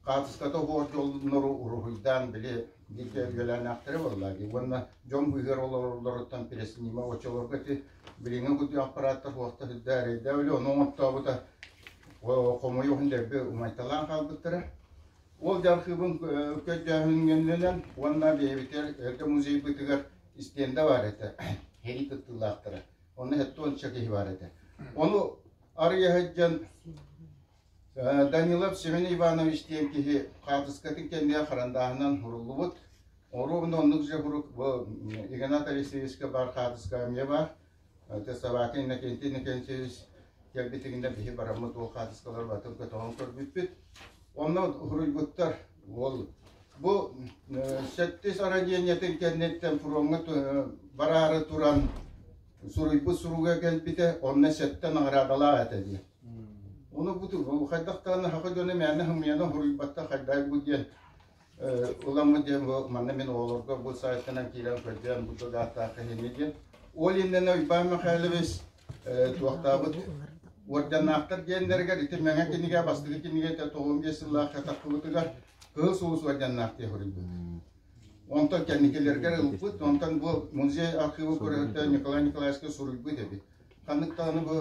Хаартыската оһуор дьоллонору уруһуйдаан били бииргэ үөлээнээхтэрэ буолла дии уонна дьон быыһыгар олороллоруттан пресс-снима оччолорго ити билиҥҥи курдук аппарааттар суохта сүрдээх эрэйдээх үлэ ону оҥортообута хомойуох иһин дэлби умайталаан хаалбыттара. Ол дьархыыбын көрдөөһүҥҥэннэнэн уонна бэйэбитигэр эргэ музейбытыгар истиэндэ баар этэ сэрии кыттыылаахтара. Онно 70 киһи баар этэ. Ону арыйа сылдьан Данилов Семен Иванович диэн киһи хаартыскатын кэннигэр харандааһынан суруллубут. Оруобуна оннук же курдук бу Игнат Алексеевичка баар хаартыска эмиэ баар. Собакин Иннокентий Иннокентьевич кэлбитигинэ биһи бараммыт ол хаартыскалар батын көтөҕөн көрбүппүт. Онно суруйбуттар ол бу сэттис ранениетын кэнниттэн фроҥҥа бараары туран суруйбут суруга кэлбитэ, онно сэттэ наҕараадалаах этэ диэн. Ону бу хайдах даҕаны саха дьоно мээнэ хымыйана суруйбаттар хайдай бу диэн ыламмыт диэн бу манна мин оҕолорго бу сайтынан киирэн көрдөөн бу дааттаах киһини диэн. Ол иннинэ Уйбаан Михайлович туохтаабыт орденнаахтар диэннэригэр ити Мэҥэ кинигэ бастакы кинигэтэ 95 сыллаахха таххыбытыгар Кыһыл Сулус орденнаах диэн суруйбут. Онтон кэнникилэргэр ылбыт, онтон бу музей архивы көрөһүттэ Николай Николаевичка суруйбут эбит. Ханнык даҕаны бу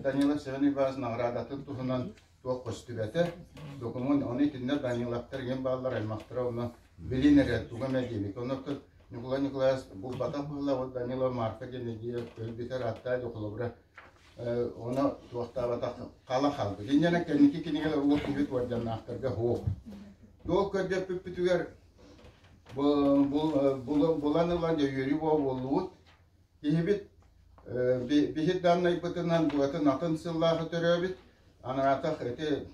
Данилов Семен Иванович наҕараадатын туһунан туох көстүбэтэ. Докумуон ону итиннэ Даниловтар ийэм бааллар аймахтара онно билин эрэ туга эмэ диэбит. Онон Николай Николаевич булбатах быһыылаах Данилов Марфа диэн эдьиийэ өлбүтэ ыраатта холобура Ону туохтаабатах хала хаалбыт. Инньэнэ кэнники кинигэлэр уол киһибит уордьаннаахтарга суох. Туох көрдөппүппүтүгэр булан ылан дьэ үөрүү буоллубут. Киһибит биһи даннайбытынан букатын атын сыллаахы төрөөбүт. Анаатах ити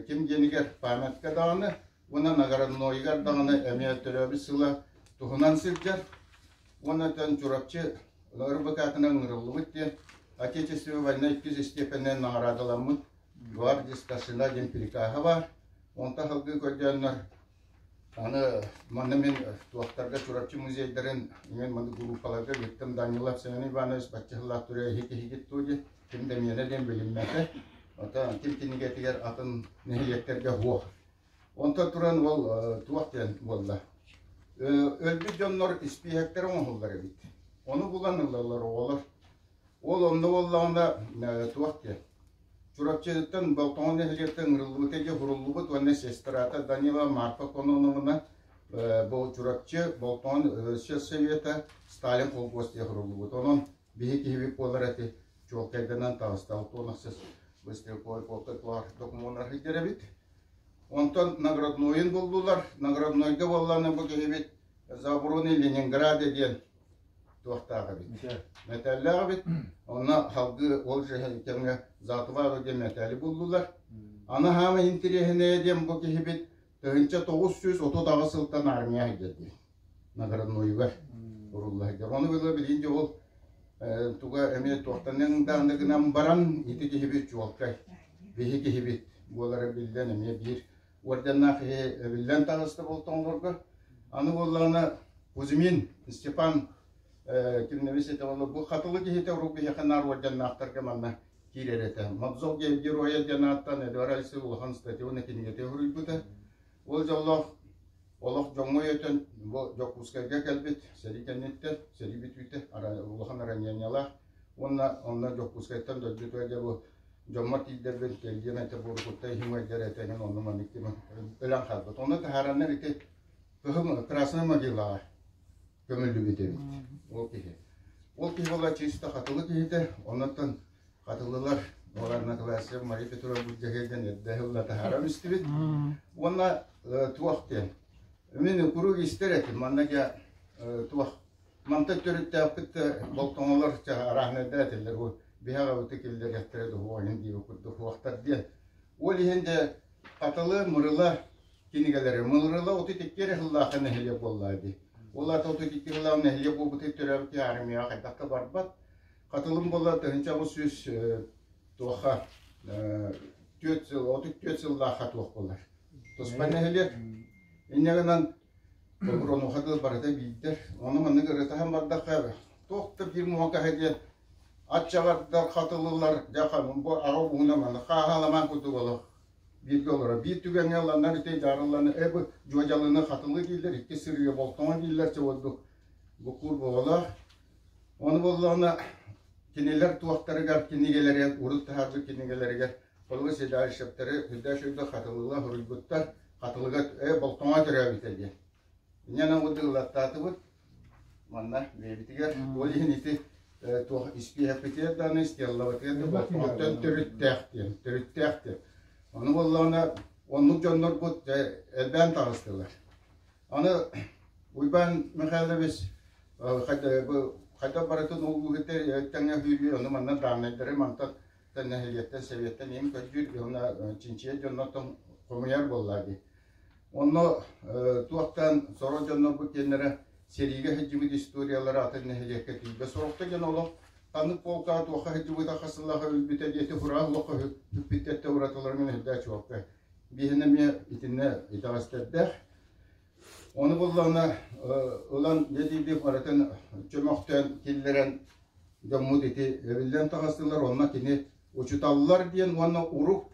ким диэнигэр памятка даҕаны уонна награднойугар даҕаны эмиэ төрөөбүт сыла туһунан сылдьар. Уонна Чурапчы РБК-тынан ыҥырыллыбыт диэн Отечественная война иккис степенинэн наҕараадаламмыт гвардия старшина диэн прикаһа баар. Онтон салгыы көрдөөннөр аны манна мин туохтарга Чурапчы музейдарын мен манна группаларга ыыттым Данилов Семен Иванович бачча сыллаах түрэ иһит иһигит туу диэн ким да миэнэ диэн билиммэтэ. Оттон ким кинигэтигэр атын нэһилиэктэргэ суох. Онтон туран ол туох диэн буолла. Өлбүт дьоннор испииһэктэрэ оҥоһуллар эбит. Ону булан ылаллар оҕолор. Ол онно буоллаҕына туох диэн. Чурапчыттан Болтоҥо нэһилиэктэн ыҥырыллыбыта дьэ хуруллубут уонна сестрата Данила Марфа Кононовна бу Чурапчы Болтоҥо сельсовета Сталин холкуос диye хуруллубут. Онон биһи киһибит буолар эти чуолкайданан таҕыста. Алтуонахсыс быстрый полка докумуоннар сылдьар эбит. Онтон награднойун буллулар. Награднойга буоллаҕына бу киһибит За оборону Ленинграда диэн туохтаах эбит. Мэтээллээх эбит. Онно салгыы ол кэмҥэ За отвагу диэн мэтээли буллулар. Аны хаама интириэһинэйэ диэн бу киһибит 1938 сылтан армия сылдьар диэн. Награднойугар урулла сылдьар. Ону было билигин дьэ ол туга эмиэ туохтан даҕаны гынан баран ити киһибит чуолкай биһи киһибит буолара биллэн эмиэ биир орденнаах киһи эбиллэн таҕыста болтоҥолорго. Аны буоллаҕына Кузьмин Степан кимнэбис этэ буолла бу хатылы киһитэ урук биһиэхэ наар орденнаахтарга манна киирэр этэ. Мавзол героя диэн ааттаан Эдуард Алексеев улахан статьяны кинигэтэ суруйбута. Ол дьоллоох олох дьоҥҥо өтөн бу Дьокуускайга кэлбит сэрии кэнниттэн сэрии бүтүүтэ улахан ранениялаах уонна онно Дьокуускайтан дойдутугар дьэ бу дьоммор тиийдэрбин кэлгиэн этэ буорукутта иһим ыалдьар этэ эҥин онно маннык өлөн хаалбыт. Онно таһаараннар ити кыһыл Красная могилаҕа көмүллүбүт эбит ол киһи. Ол киһи буолла чисто хатылы киһитэ, оннуттан хатылылар олар Николаевич Мария Петровна Буддьаһыйдан эрдэ ыла таһааран истибит. Уонна туох диэн мин куруук истэр этим манна дьэ туох Мантан төрүттээхпит болтоҥолор арааһынайдар этэллэр бу биһи аҕабыты киллэриэхтэрэ дуо иһин диэби курдук уохтар диэн. Ол иһин дьэ Хатылы, Мырыла кинигэлэри Мырыла 32 эрэ сыллаахха нэһилиэк буоллаа дии. Ол аата 32 сыллаах нэһилиэк буолбутун төрөөбүт киһи армияҕа хайдах да барбат. Хатылым буолла 1800 туохха 4 сыл 34 сыллаахха туох буолар. Туспа нэһилиэк. Инньэ гынан Онуоха дылы барыта биирдэр. Ону маннык ырытаһан бардахха, туох да биир муокаһа диэн аччаҕардар, хатылылар, дьэ бу аҕа ууһунан маннык хааһаламаан курдук олох бииргэ олорор. Биир түгэҥҥэ ыланнар ити дьаарылланы э бу дьуодьалыны хатылы дииллэр, икки сырыыга болтоҥо дииллэр, чэ ордук буккуур буолалаах. Ону буоллаҕына кинилэр туохтарыгар кинигэлэригэр урут таһаарбыт кинигэлэригэр Холобур Седалищевтары Хүддэшевды хатылыла суруйбуттар, хатылыга э болтоҥо төрөөбүтэ диэн. Инньэ удыллаттаатыбыт манна бэйэбитигэр. Ол иһин ити туох испииһэкпитигэр даҕаны, стеллабытыгар да болтоҥоттон төрүттээх диэн, төрүттээх диэн. Ону буоллаҕына оннук дьоннорбут элбээн таҕыстылар. Аны Уйбаан Михайлович хайдах барытын ол тэҥҥэ үүрүү, ону манна дааннайдары мантан нэһилиэктэн, сэбиэттэн иһин көрдүүр уонна чинчийэр дьоннортон хомуйар буоллаа дии. Онно туохтан сорох дьоннорбут диэннэрэ сэриигэ сылдьыбыт историялара атын нэһилиэккэ тиийбэт. Сорохто дьон олох ханнык полкаҕа туохха сылдьыбыта хас сыллаах өлбүтэ диэти хураах олоххо бүппүттэртэ уратыларын үрдээ чуолкай. Биһиэнэ эмиэ итиннэ итэҕэстэрдээх. Ону буллаҕына ылан дьэ диирдик барытын чөмөхтөөн киллэрэн дьоммут ити эбиллэн таҕыстылар онно кини учуталлар диэн уонна урук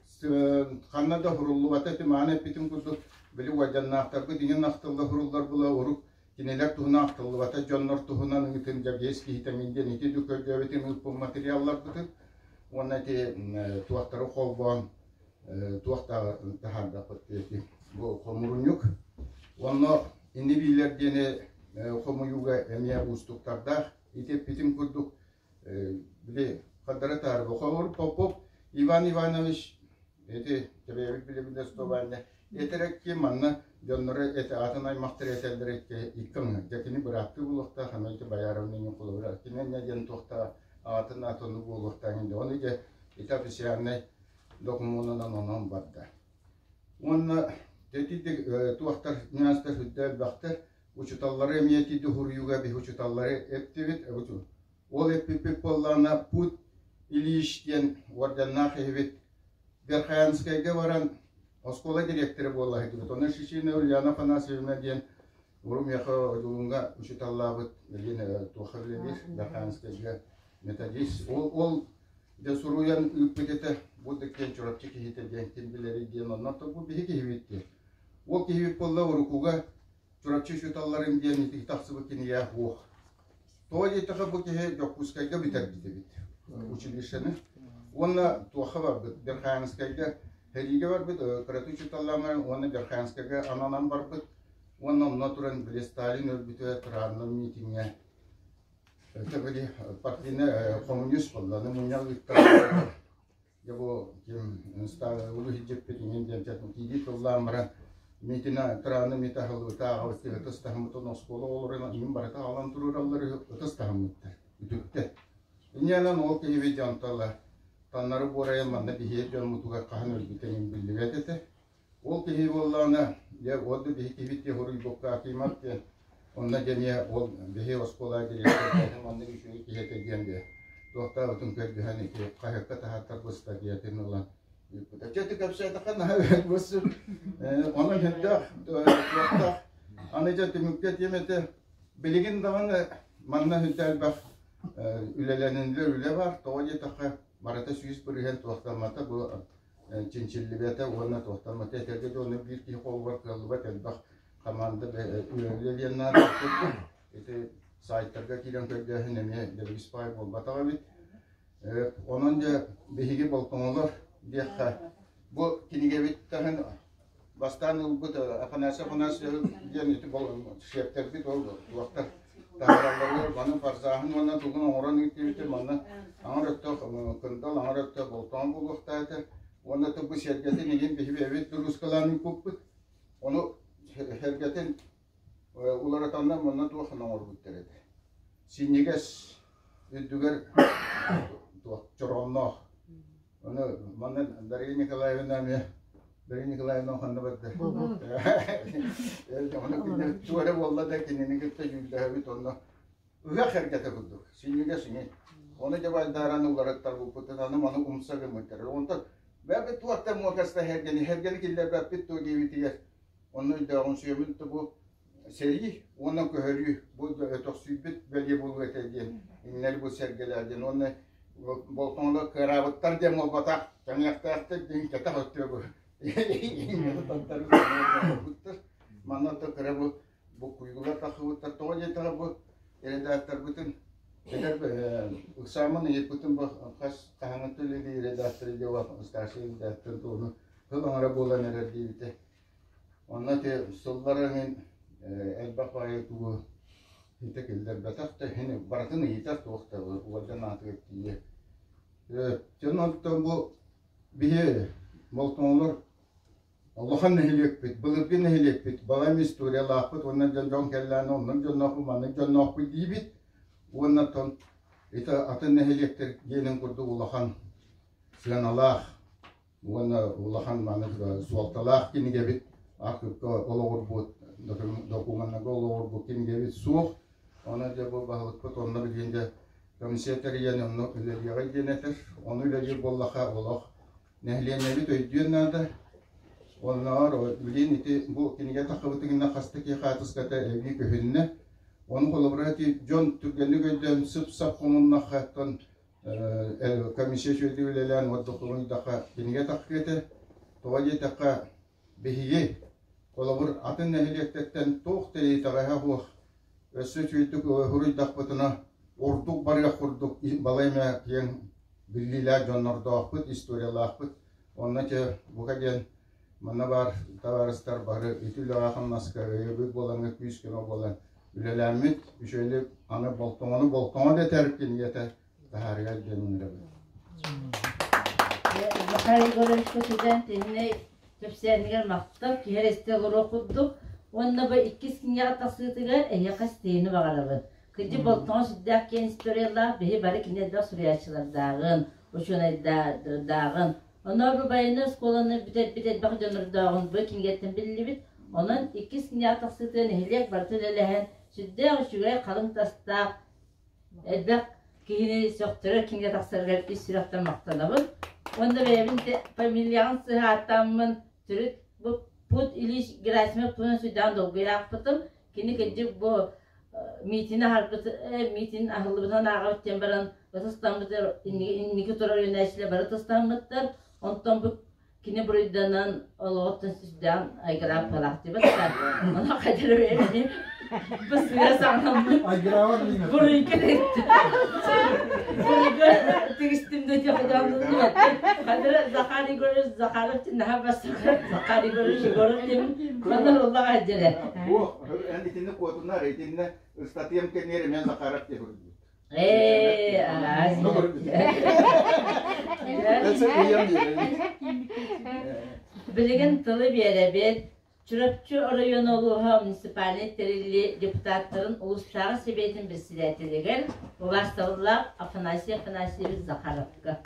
ханна да хуруллубата ити мааны эппитим курдук били уордьаннаахтарбыт иҥин ахтылла хуруллар була урук. Кинилэр туһунан ахтыллыбата дьоннор туһунан ыытын дьэбиэс киһитэ мин диэн ити көрдөөбүтүн ыыппыт материалларбытын уонна ити туохтары холбоон туох таһаардахпыт бу хомурунньук. Онно ини биилэр диэни хомуйууга эмиэ уустуктардаах. Ити эппитим курдук били хардары таарба холобур Попов Иван Иванович ити төрөөбүт билибин Эстования этэрекки манна дьонноро эти атын аймахтар этэллэр икки икки дьэ кини бырааттыы буолуохтаах аны ити Бояровна иҥин холобура кини эмне диэн туохтаах аатын атыны буолуохтаах инде оны дьэ ити официальнай докумуонунан онон барда уонна ити туохтар нюанстар сүрдэ элбэхтэр Учуталлары эмиэ ити дуһуруйууга биһи учуталлары эптибит. Ол эппиппит буоллаҕына Путь Ильич диэн орденнаах иһибит Верхоянскайга баран оскуола дириэктэрэ буола сылдьыбыт. Онон Шишина Ульяна Афанасьевна диэн урут миэхэ Одьулууҥҥа учуталлаабыт билигин туохха үлэлиир Верхоянскайга методист. Ол, ол дьэ суруйан ыыппыт этэ. Бу да киэн Чурапчы киһитэ диэн ким билэрий диэн оннор бу биһи киһибит диэн. Ол киһибит буолла уруккуга Чурапчы учууталларын диэн ити тахсыбыт кинигэ суох. Тоҕо диэтэххэ бу киһи Дьокуускайга бүтэрбит эбит училищены. Уонна туохха барбыт? Верхоянскайга сэриигэ барбыт, кыраты учууталлаан уонна Верхоянскайга ананан барбыт. Уонна онно туран били Сталин өлбүтэ траанна миитиҥҥэ это били партийнай коммунист буолла, мунньах ыыттар Дьэ бу ким улуу иһдьиппит иҥин диэн киирии тыллаан баран митина тырааны мита аһыллыбыта аҕабыт ытыс таһыммытын оскуола оҕолорун иҥин барыта аҕалан туруораллар ытыс таһыммыттар үтүктэр. Инньэнэн ол киһибит дьонтола таннары буорайан манна биһиэ дьоммутугар хаһан өлбүтэ иҥин биллибэт этэ. Ол киһи буоллаҕына, дьэ ол да биһи киһибит диэн суруйбукка Акимов диэн онно дьэниэ ол биһи оскуола дириэктэрэ маннык үчүгэй киһи этэ диэн дьэ туохтаабытын көрдөһөн ити хаһыакка таһааттарбыт статьятын ылан ыыппыта. Чэ ити кэпсээтэххэ наһаа бысыр онон сүрдээх туохтаах аны дьэ түмүккэ этиэм этэ билигин даҕаны манна сүрдээх элбэх үлэлэниллэр үлэ бар тоҕо диэтэххэ барыта 100% туохтаммата бу чинчиллибэтэ уонна туохтаммата этэргэ дылы биир киһи холугар кыаллыбат элбэх команда үлэлиэн наада курдук. Ити сайтарга киирэн көрдөөһүн эмиэ дэбигис баай буолбатах эбит. Онон дьэ биһиги болтоҥолор диэххэ бу кинигэбит таһын Бастаан ылбыт Афанасий Афанасьевич диэн ити сиэптэрбит ол туохтар таһааралларыгар маны фарзааһын уонна тугун оҥорон ыыттыбыт манна аҥар өттө кындал аҥар өттө болтоон буолуохтаах этэ уонна бу сэргэтин игин биһи бэйэбит дуруускалаан ыыппыппыт ону сэргэтин уларытаннар манна туох оҥорбуттар этэ синньигэс үрдүгэр туох чороонноох Ону манна Дария Николаевна эмиэ Дария Николаевна ханна барда? Ону кинини туга эрэ буолла да кинини кытта дьүүллэһэбит онно ыһыах эргэтэ курдук синньигэ сиҥи. Ону дьэ байдааран уларыттарбыппытын аны маны умса гыммыттар. Онтон бэйэбит туохта муокаста эргэни эргэни киллэрбэппит дуо диэбитигэр онно өйдөөҕүн сүөмүн бу сэрии уонна көһөрүү бу өтөхсүйбүт бэлиэ буолуо этэ диэн иннэр бу сэргэлэр диэн уонна болтоҥолор кыараабыттар диэн буолбатах кэҥиэхтээхтэр диэн кэтэх өттүө бу манна то кыра бу буккуйгулар тахсыбыттар тоҕо диэтэҕэ бу редакторбытын эдэр ыксаамын ыйыппытын бу хас хаһаҥҥыттан үлэлиир редактор диэн старший редактор туону тыл аҥара буолан эрэр диэбитэ Онно ити сыллар эҥин элбэх баҕайы тугу итэ киллэрбэтэх да иһин барытын ыйытар туох да уордьан аатыгар тиийэ. Дьон оттон бу биһи Болтоҥолор улахан нэһилиэкпит, былыргы нэһилиэкпит, балайым историялаахпыт уонна дьон дьон кэллээн оннук дьонноохпут, маннык дьонноохпут диибит. Уонна оттон ити атын нэһилиэктэр диэнин курдук улахан сыаналаах уонна улахан маннык суолталаах кинигэбит архыыпка олоҕурбут докумуоннарга олоҕурбут кинигэбит суох. Онон дьэ бу баһылыкпыт онно билигин дьэ комиссия тэрийэн онно үлэлиэҕэй диэн этэр. Ону үлэлиир буоллаха олох нэһилиэнньэбит өйдүөн наада. Оннооҕор билигин ити бу кинигэ таххыбытыгына хас да киһи хаатыската эбии көһүннэ. Ону холобура ити дьон түргэнник өйдөөн сып-сап хомуннахха комиссия үчүгэйдик үлэлээн уордуктугуйдахха кинигэ тахсыа этэ. Тоҕо диэтэххэ, биһиги, холобур, атын нэһилиэктэртэн туох да итэҕэһэ суох. Өссө үчүгэйдик суруйдахпытына ордук барыах курдук балай эмэ киэҥ биллиилээх дьоннордоохпут, историялаахпыт. Онно чэ бука диэн манна баар табаарыстар бары ити үлэҕэ-хамнаска өйөбүл буолаҥҥа күүс-көмө буолан үлэлээммит, үчүгэйдик аны болтоҥону болтоҥо дэтэр кинигэтэ таһаарыгар диэн ыҥырабын. Михаил Егоровичка сыдьаан тиһинэй кэпсээнигэр махтал, киһи эрэ истэ олоруох курдук. Уонна бу иккис кинигэҕэ тахсыытыгар эһиэхэ ситиһиини баҕарабын. Кырдьык болтоҥо сүрдээх киэҥ историялаах, биһи бары кини элбэх суруйааччылардааҕын, учуонайдааҕын, Онно бу байыаннай оскуоланы бүтэрбит элбэх дьоннордооҕун бу кинигэттэн биллибит. Онон иккис кинигэҕэ тахсыытыгар нэһилиэк барыта үлэлэһэн, сүрдээх үчүгэй халыҥ тастаах, элбэх киһини сөхтөрөр кинигэ тахсарыгар ис сүрэхтэн махтанабын. Уонна бэйэбин фамилияҕын сыһааттааммын төрүт бу Пут Ильич Герасимов туһунан сүрдээҕин долгуйаахпытым. Кини кырдьык бу миитин аһарбыт миитин аһыллыбытынан ааҕабыт диэн баран ытыстаммыт инники турар үөнээччилэр бары ытыстаммыттар. Онтон бу кини буруйданан олоҕуттан сүрдээҕин айгырааппалаах диэбит да ону хайдары бэйэбини бу сыа саҥаммыт буруйга буруйга тигистим да диэхэ Захар Егорович Захаров наһаа бастакы Захар Егорович Егоров диэн манна уллаҕа дьэрэ Бу эн итинник куотунар итиннэ ыстатыйам кэнниэр эмиэ Захаров диye суруйбут. Ээ, Билигин тылы биэрэбит. Чурапчы оройуона улууһа муниципальнай тэриллии депутаттарын улуустааҕы сэбиэтин председателигэр убаастабыллаах Афанасий Афанасьевич Захаровка.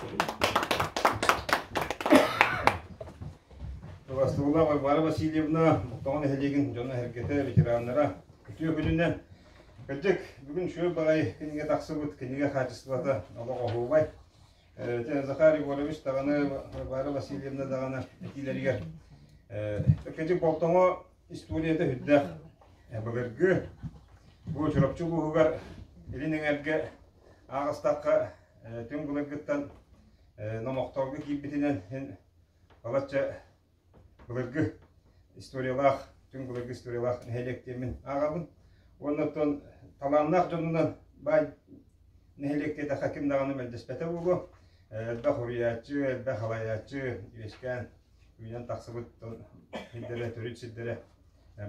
Убаастабыллаах Варвара Васильевна, Боттоҕо нэһилиэгин дьоно-сэргэтэ, ветераннара, үтүө күнүнэн! Кырдьык, бүгүн үчүгэй баҕайы кинигэ тахсыбыт, кинигэ хаачыстыбата олох оһуобай. Захар Егорович даҕаны, Варвара Васильевна даҕаны этиилэригэр кырдьык Болтоҥо историята сүрдээх былыргы. Бу Чурапчы улууһугар Илин эҥэргэ ааҕыстахха түҥ былыргыттан номохторго киирбитинэн балачча былыргы историялаах, түҥ былыргы историялаах нэһилиэк диэммин ааҕабын. Уонна оттон талааннаах дьонунан баай нэһилиэк диэтэххэ ким даҕаны мэлдьэспэтэ буолуо. Элбэх уруйааччы, элбэх халайааччы үөскээн, үүнэн тахсыбыт сирдэрэ, төрүт сирдэрэ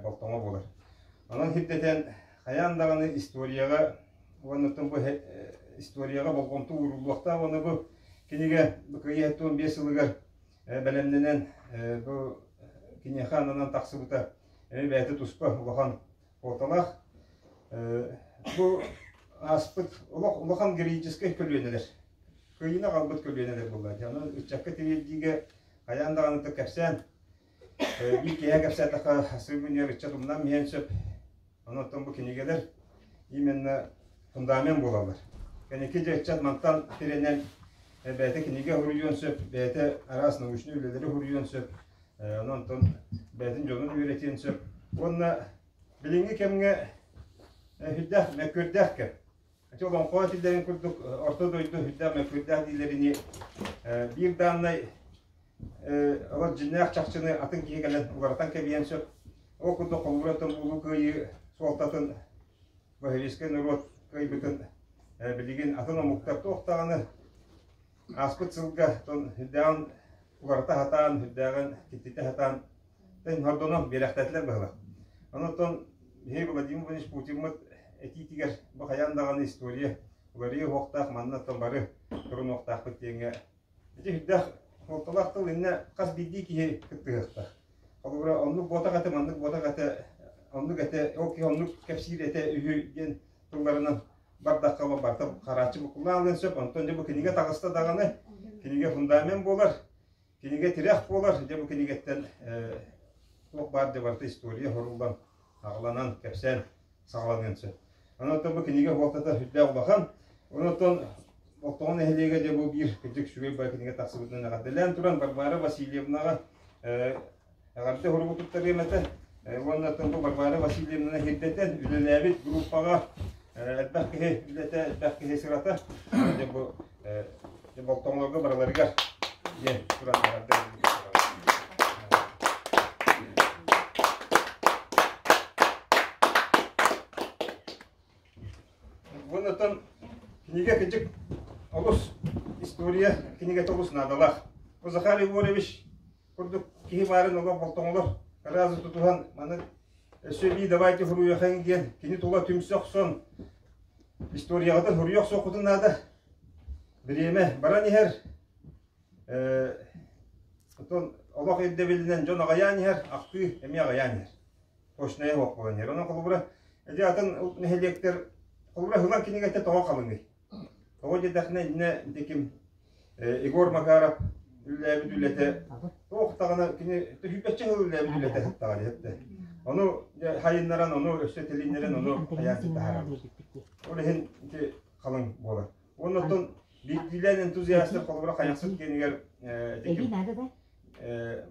болтоҥо буолар. Онон сирдэтэн хайаан даҕаны историяҕа уонна оттон бу историяҕа болҕомто ууруллуохтаах уонна бу кинигэ бу Кыайыы 75 сылыгар бэлэмнэнэн бу киниэхэ ананан тахсыбыта эмиэ бэйэтэ туспа улахан суолталаах. Бу ааспыт олох улахан героическай көлүөнэлэр, кыайыыны аҕалбыт көлүөнэлэр буолла. Онон ыччакка тириэрдиигэ хайаан даҕаны кэпсээн, биир киэһэ кэпсээтэххэ сыл ыччат умнан иһэн сөп. Онон бу кинигэлэр именно фундамент буолаллар. Кэнники дьэ ыччат мантан тирэнэн бэйэтэ кинигэ суруйуон сөп, бэйэтэ араас научнай үлэлэри суруйуон сөп, онон онтон бэйэтин дьонун үөрэтиэн сөп. Уонна билиҥҥи кэмҥэ сүрдээх мөккүөрдээх кэм. Ити олоҥхо этиллэрин курдук орто дойду сүрдээх мөккүөрдээх дииллэринии биир дааннай олор дьиннээх чахчыны атын киһи кэлэн уларытан кэбиһиэн сөп. Ол курдук холобура улуу кыайыы суолтатын Василийскай норуот кыайбытын билигин атын омуктар туох даҕаны ааспыт сылга сүрдээҕин уларыта сатаан, сүрдээҕин киттитэ сатаан хордонон биэрэхтээтилэр быһыылаах. Онон биһиги Владимир Владимирович Путиммыт этиитигэр бу хайаан даҕаны история уларыйыы уһуохтаах манна бары турунуохтаахпыт диэҥҥэ Ити сүрдээх суолталаах тыл иннэ хас биирдии киһи кыттыһыахтаах. Холобура, оннук буотах этэ, маннык буотах этэ, оннук этэ, ол киһи оннук кэпсиир этэ үһү диэн тылларынан бардахха барыта харааччы буккуллаан ылыан сөп. Онтон дьэ бу кинигэ таҕыста даҕаны, кинигэ фундамент буолар, кинигэ тирэх буолар. Дьэ бу кинигэттэн туох баар дьэ барыта история хоруллан, аҕаланан, кэпсээн саҕаланыан сөп. Онон бу кинигэ суолтата сүрдээх улахан. Онон Болтоҥо нэһилиэгэ дьэ бу биир кырдьык үчүгэй бай кинигэ тахсыбытынан эҕэрдэлээн туран Варвара Васильевнаҕа эҕэрдэ суругу туттарыам этэ. Уонна бу Варвара Васильевнаны сирдэтэн үлэлээбит группаҕа элбэх киһи үлэтэ, элбэх киһи сырата. Дьэ бу Болтоҥолорго барыларыгар диэн туран эҕэрдэ Уоннаттан кинигэ кыдьык олус история кинигэтэ олус наадалаах. Бу Захар Егорович курдук киһи баарын олох болтоҥолор разы тутуһан маны өссө бии давайте хуруйахаҥ диэн кини тула түмсэ охсон историяҕытын хуруйа охсуоххутун наада. Бириэмэ баран иһэр. Оттон олох ирдэбилинэн дьон аҕайаан иһэр, ахтыы эмиэ аҕайаан иһэр. Точнайа суох буолан иһэр. Онон холобура, ити атын нэһилиэктэр холобура Һылан кинигэтэ тоҕо халыҥый? Тоҕо диэтэххинэ иннэ ити ким Егор Макаров үлэлээбит үлэтэ туох даҕаны кини түһүйбэччэ сыл үлэлээбит үлэтэ сыттаҕа диэттэ. Ону хайыннаран, ону өссө тилиннэрэн, ону хайаан таһаарар. Ол иһин ити халыҥ буолар. Уонна оттон биирдиилээн энтузиастар холобура Хайахсыт киэнигэр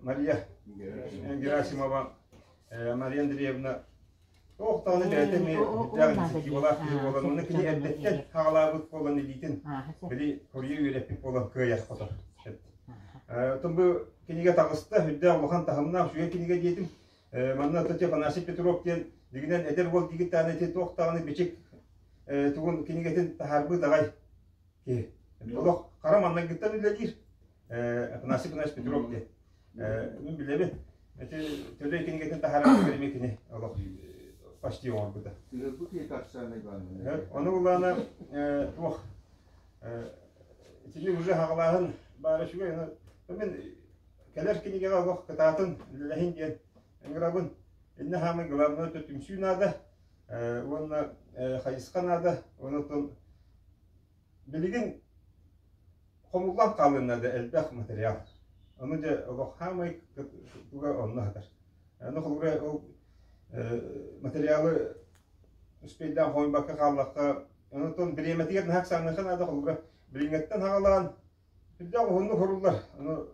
Мария Герасимова, Мария Андреевна туох даҕаны бэйэтэ эмиэ үрдээх инициативалаах киһи буолан, уонна кини эрдэттэн хаҕалаабыт буолан илиитин били хоруйа үөрэппит буолан кыайар хотор. Оттон бу кинигэ таҕыста, үрдээх улахан таһымнаах үчүгэй кинигэ диэтим. Манна Татьяна Афанасий Петров диэн дигинэн эдэр уол диигит даҕаны ити туох даҕаны бичик тугун кинигэтин таһаарбыт аҕай киһи. Олох хара маннайгыттан үлэлиир Афанасий Афанасьевич Петров диэн. Мин билэбин. Ити төлөй кинигэтин таһаарар эмиэ кини олох почти оҥорбута. Ону улаана туох итини уже хаҕалааһын баара үчүгэй. Мин кэлэр кинигэҕэ олох кытаатын үлэлэһин диэн ыҥырабын. Иннэ хаамай главное түмсүү наада уонна хайысха наада. Онон билигин хомуллан хаалыан наада элбэх материал. Ону дьэ олох хаамай туга онно сытар. Ону холобура ол материалы успейдаан хомуйбакка хааллахха, онтон бириэмэтигэр наһаа ыксааныахха наада холобура билиҥҥэттэн хаҕалаан Сүрдээх уһуннук хоруллар, ону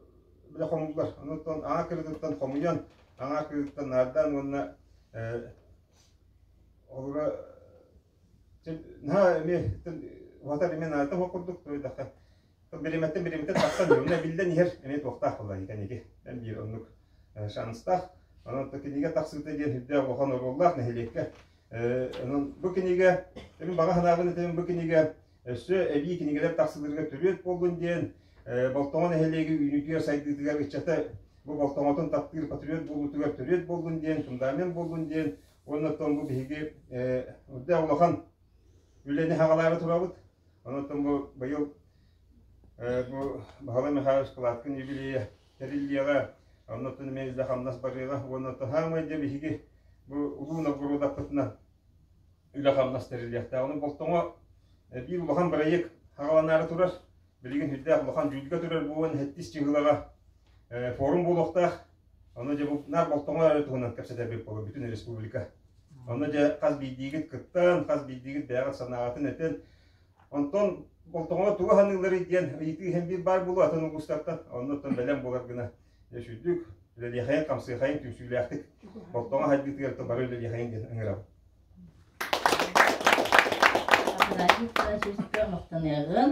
бile хомуллар. Онуттан аҥа кырыытыттан хомуйан, аҥа кырыытыттан наардаан уонна олора наһаа эмиэ уһатар эмиэ наадата суох курдук туойдахха бириэмэттэн бириэмэттэн тахсан онно биллэн иһэр эмиэ туохтаах буолла кэнники эн биир оннук шанстаах. Онон кинигэ тахсыыта диэн сүрдээх улахан оруоллаах нэһилиэккэ. Онон бу кинигэ, мин баҕа санаабын этэбин бу кинигэ Өссө эбии кинигэлэр тахсыыларыгар төрүөт буоллун диэн, Болтоҥо нэһилиэги үүнүүтүгэр сайдыытыгар ыччата бу Болтоҥотун таптыыр патриот буолуутугар төрүөт буоллун диэн, фундамент буоллун диэн, уонна оттон бу биһиги үрдээх улахан үлэни хаҕалаары турабыт. Онон бу быйыл бу Баһылай Михайлович Кладкин юбилейа тэриллиэҕэ, оннуттан эмиэ үлэ-хамнас барыаҕа уонна хаамай дьэ биһиги бу улуу Новгородаппытынан үлэ-хамнас тэриллиэхтээх. Ону Болтоҥо биир улахан бырайыак хаҕаланаары турар. Билигин сүрдээх улахан дьүүлгэ турар буолан сэттис чыһылаҕа форум буолуохтаах. Ону дьэ бу наар Болтоҥо эрэ туһунан кэпсэтэрбит буолар бүтүн республика. Онно дьэ хас биирдиигит кыттан, хас биирдиигит бэйэҕит санааҕытын этэн, онтон Болтоҥоҕо тугу саныылларый диэн ыйытыы иһэн биир баар буолуо атын улуустартан. Оннуттан бэлэм буолар гына дьэ сүрдүк үлэлиэхэйин, хамсыахайын түмсүүлээхтик Болтоҥо хайдыытыгар бары үлэлиэхэйин диэн ыҥырабын. Афанасий Афанасьевичка махтаныаҕын.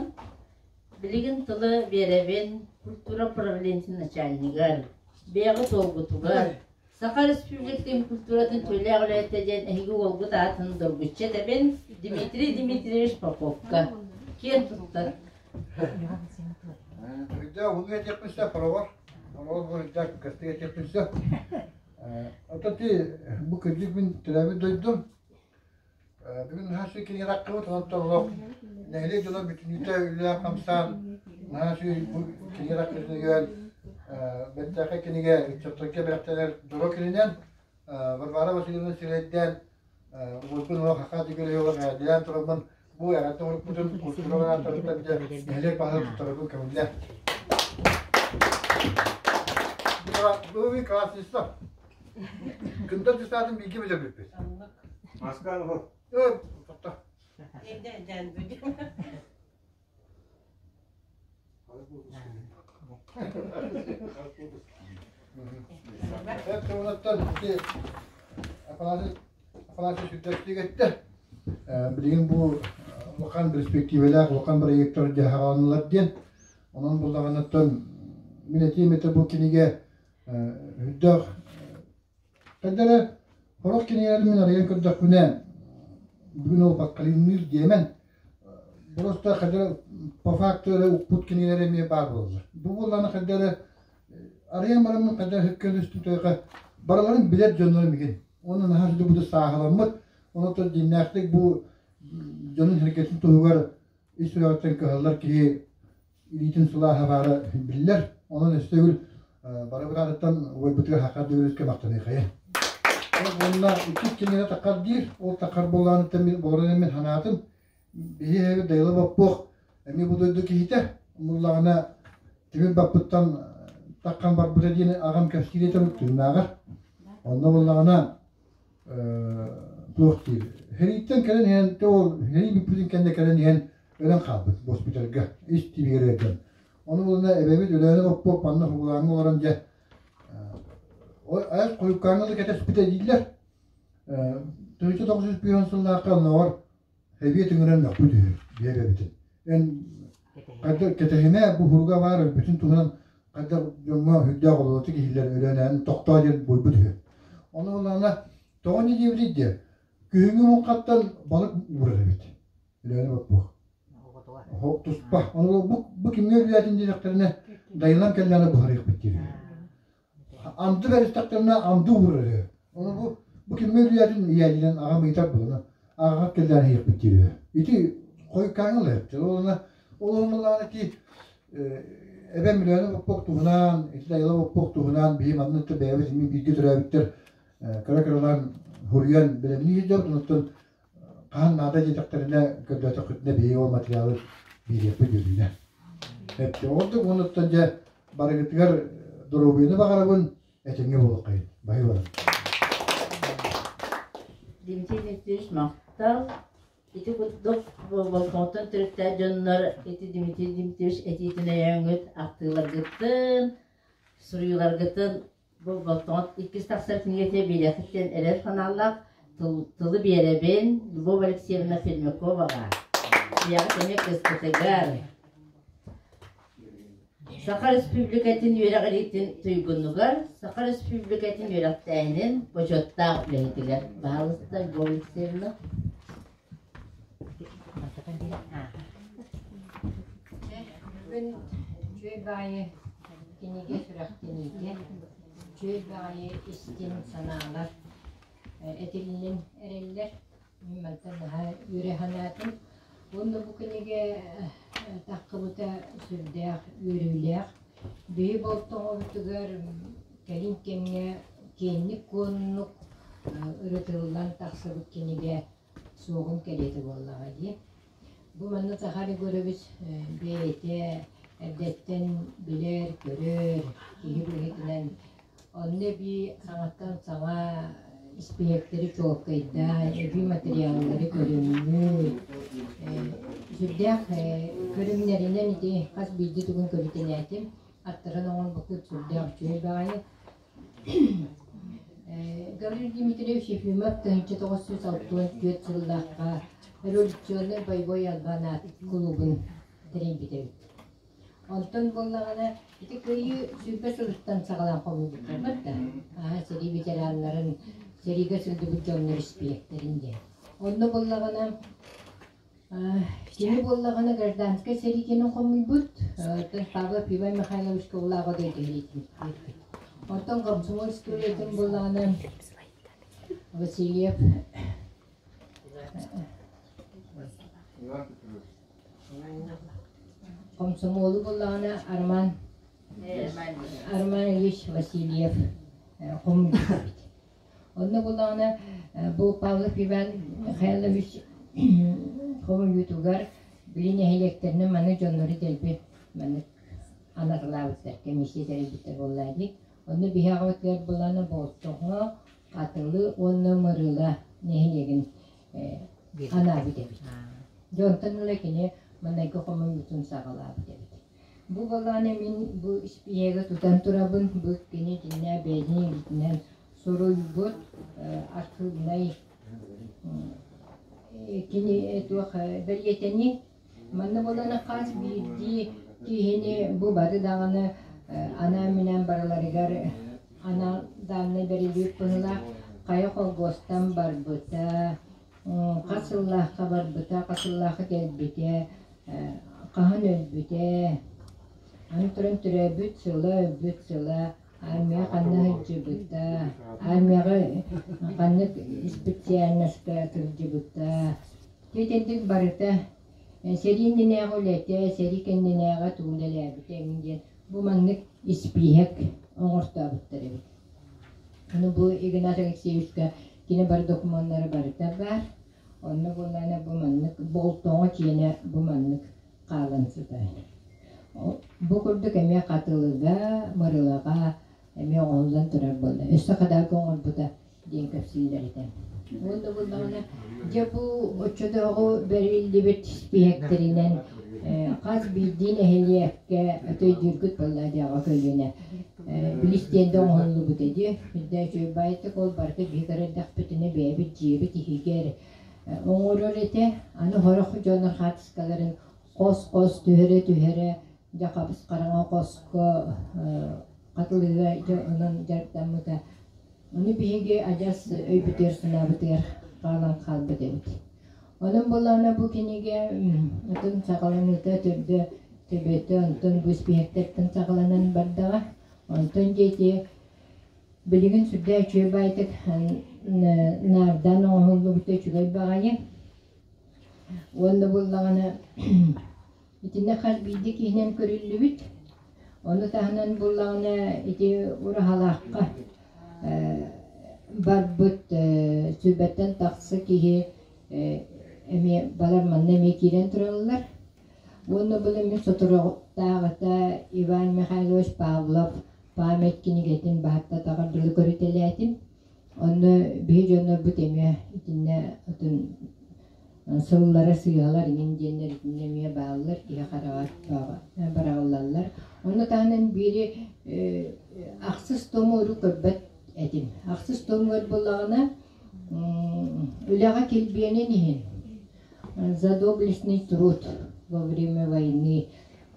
Билигин тылы биэрэбин культура управлениетын начальнигар, бэйэҕит уолгутугар, Саха Республикатын культуратын төлөөх үлэһитэ диэн эһиги уолгут аатын доргуччу этэбин Дмитрий Дмитриевич Поповка. Киэн туттар. Үрдэ уһун этиэхпин сөп, хороҕор. Хороҕор буруйдаах кыстык этиэхпин сөп. Ото ти бу кырдьык мин төрөөбүт дойдум. Бүгүн наһаа үчүгэй кинигэ таххыбыт, онон олох нэһилиэк дьоно бүтүннүүтэ үлэлээн-хамсаан наһаа үчүгэй бу кинигэ таххытыныгар бэртээхэй кинигэ ыччаттарга бэлэхтэнэр дьоро кининэн Варвара Васильевна сирэйдээн уолбун олох хахаат Игоревич эҕэрдэлээн тураммын бу эҕэрдэ урукпутун культура ааттарыттан дьэ нэһилиэк баһылык туттарарбын көҥүллээ. Бу классиста. Кындар десантын бииргэ билэрбиппит. Маскаан уһу. Тохто. Туһунаттан ити Афанасий Афанасий сүрдэстик эттэ. Билигин бу улахан перспективэлээх улахан проектор дьаһаҕаланылар диэн. Онон буллаҕынаттан мин этиим этэ бу кинигэ үрдээх Хайда эрэ сорох кинигэлэри мин арыйан көрдөхпүнэ бүгүн ол баккалыынныыр диэмэн. Просто хайдах по факту эрэ укпут кинилэр эмиэ баар буолаллар. Бу буоллаҕына хайдах эрэ арыйан бараммын хайдах үһүккэ барыларын билэр дьоннорум игин. Уонна наһаа сүдү сааһыламмыт, онон дьиҥнээхтик бу дьонун сэргэтин туһугар ис сүрэҕиттэн кыһаллар киһи илиитин сылааһа баара биллэр. Онон өссө үл барыбыт аатыттан уойбутугар хахар дөгүрүскэ махтаныахайа. Уонна иккис кинигэ таххар диир, ол таххар буоллаҕыттан мин олорон мин санаатым, биһи эһэбит Дайыла Боппуох эмиэ бу дойду киһитэ, муллаҕына тимир баппыттан таххан барбыта диэн аҕам кэпсиир этэ тыыннааҕар. Онно буоллаҕына туох диир, сэрииттэн кэлэн иһэн, ол сэрии бүппүтүн кэннэ кэлэн иһэн өлөн хаалбыт госпитальга ис тибигэр ыалдьан. Ону булна эбэбит Өлөөнө Боппуоп манна Сугулааҥҥа олорон дьэ айас хойуккааҥҥа да кэтэспитэ дииллэр. 1950 сыллаахха оннооҕор эбиэт ыҥыран мөхпүт үһү биэр эбитин. Эн хайдах кэтэһимэ бу хуруга баар өлбүтүн туһунан хайдах дьоҥҥо сүрдээх олооту киһилэр өлөөнөөн тохтоо диэн буойбут үһү. Ону буллаҕына тоҕо не диэбитий диэ күһүҥҥү муҥхаттан балык уурар эбит. Өлөөнө боппуох. Туспа. Ону бу, бу кимҥэ үлэлээтин диэтэхтэринэ дайылан кэллэҕинэ буһарыахпыт диир. Анды бэристэхтэринэ анды уурар үһү. Ону бу, бу кимҥэ үлэлээтин ийэдинэн аҕам ыйытар буолана аҕаҕар кэллэҕинэ иһиэхпит диир үһү. Ити хойуккааҥҥа ылыһыттар. Ол онно ол оннулаҕына ити эбэм Өлөөнө Боппуок туһунан, ити Дайыла Боппуок туһунан биһи манна бэйэбит эмиэ бииргэ төрөөбүттэр кыра-кыралаан суруйан бэлэмнии сылдьабыт. Онтон хаһан наада диэтэхтэринэ көрдөөтөххүтүнэ биһиги ол материалы биэриэхпит үөрүүнэ. Эптэ ордук уонуттан дьэ барыгытыгар доруобуйаны баҕарабын, этэҥҥэ буолуоххайын. Баһы баран. Дмитрий Дмитриевич махтал. Ити курдук болҕомтон төрүттээх дьоннор ити Дмитрий Дмитриевич этиитин өйөөҥҥүт ахтыыларгытын, суруйууларгытын Бу болтоҕот иккис тахсар кинигэтэ биэриэхиттэн эрэл санаалаах тылы биэрэбин Любовь Алексеевна Пермяковаҕа. Ийэҕит эмиэ кыыспытыгар. Саха Республикатын үөрэҕириитин туйгунугар, Саха Республикатын үөрэхтээһинин бочуоттаах үлэһитигэр. Баһаалыста, Любовь Алексеевна. Бүгүн үчүгэй баайы кинигэ сүрэхтэниитэ, үчүгэй баайы истин санаалар этиллэн эрэллэр. Мин мантан наһаа үөрэ санаатым. Уонна бу кинигэ таххыбыта сүрдээх үөрүүлээх. Биһи болтоҥобутугар кэлин кэмҥэ киэҥник-куоннук ырытыллан тахсыбыт кинигэ суоҕун кэриэтэ буоллаҕа дии. Бу манна Захар Егорович бэйэтэ эрдэттэн билэр, көрөр, киһи быһыытынан онно эбии саҥаттан саҥа испииһэктэри чуолкайдаан, эбии материаллары көрүҥнүүр, сүрдээх көрүҥнэринэн ити хас биирдии тугун көрүтэлээтим, аттаран оҥорбуккут сүрдээх үчүгэй баҕайы. Гаврил Дмитриевич Ефимов 1964 сыллаахха революционнай боевой албан аат кулуубун тэрийбит эбит. Онтон буоллаҕына ити Кыайыы 20 сылыттан саҕалаан хомуйбуттар да аа сэрии ветераннарын, сэриигэ сылдьыбыт дьоннор испиэктэрин диэн. Онно буоллаҕына Кини буоллаҕына гражданскай сэриитин хомуйбут, оттон Павлов Иван Михайловичка улааҕа дойду сэриитин биэрбит. Оттон комсомол историятын буоллаҕына Васильев комсомолу буоллаҕына Арман Арман Ильич Васильев хомуйбут эбит. Онно буоллаҕына бу Павлов Иван Михайлович хомуйуутугар били нэһилиэктэринэн маны дьоннору дэлби маннык анаталаабыттар, комиссия тэрийбиттэр буоллаа дии. Онно биһи аҕабытыгар буоллаҕына Болтоҥо, Хатылы уонна Мырыла нэһилиэгин анаабыт эбит. Дьэ онтон ыла кини маҥнайгы хомуйуутун саҕалаабыт эбит. Бу буоллаҕына мин бу испииһэги тутан турабын, бу кини итиннэ бэйэтин илиитинэн суруйбут архыыбынай кини туох бэлиэтэнии. Манна буоллаҕына хас биирдии киһини бу бары даҕаны анаан-минээн барыларыгар анал дааннай бэриллибит быһыылаах хайа холбуостан барбыта, хас сыллаахха барбыта, хас сыллаахха кэлбитэ. Хаһан өлбүтэ, аны туран төрөөбүт сыла, өлбүт сыла, армия ханна сылдьыбыта, армияҕа ханнык специальноска сылдьыбыта. Итинник барыта сэрии иннинээҕи үлэтэ, сэрии кэннинээҕи тугу үлэлээбитэ эҥин диэн бу маннык испииһэк оҥортообуттар эбит. Ону бу Игнат Алексеевичка кини бары докумуоннара барыта баар. Онно буоллаҕына бу маннык болтоҥо киэнэ бу маннык хаалан сытар. Бу курдук эмиэ Хатылыга, Мырылаҕа эмиэ оҥоһуллан турар буолла. Өссө Хадаарга оҥорбута диэн кэпсииллэр этэ. Уонна буоллаҕына дьэ бу оччотооҕу бэриллибит испииһэктэринэн хас биирдии нэһилиэккэ өйдүүргүт буолла дьаҕа көлүөнэ билистиэнде оҥоһуллубут дии. Үрдэ үчүгэй баайдык ол барыта биһи көрөрдөхпүтүнэ бэйэбит дьиэбит иһигэр оҥорор этэ. Аны сорох дьоннор хаартыскаларын хос-хос түһэрэ-түһэрэ дьэ хабыс-хараҥа хоско хатылыыга дьэ онон дьарыктаммыта. Ону биһиги адьас өйбүтүгэр-санаабытыгар хаалан хаалбыт эбит. Онон буоллаҕына бу кинигэ атын саҕаланыыта төрдө төбөтө онтон бу испииһэктэртэн саҕаланан бардаҕа. Онтон дьэ ити билигин сүрдээх үчүгэй баайдык наардаан оҥоһуллубута үчүгэй баҕайы. Уонна буоллаҕына итиннэ хас биирдии киһинэн көрүллүбүт. Ону таһынан буоллаҕына ити Ураһалаахха барбыт сүүрбэттэн тахса киһи эмиэ балар манна эмиэ киирэн тураллар. Уонна бу мин соторутааҕыта Иван Михайлович Павлов память кинигэтин баһаттатаҕар дылы көрүтэлээтим. Онно биһи дьоннорбут эмиэ итиннэ атын сыллара сыыһалар иҥин диэннэр итиннэ эмиэ бааллар, киһи хараҕар быраҕыллаллар. Онно таһынан биири ахсыс тому урут көрбөт этим. Ахсыс томугар буоллаҕына үлэҕэ килбиэнин иһин за доблестный труд во время войны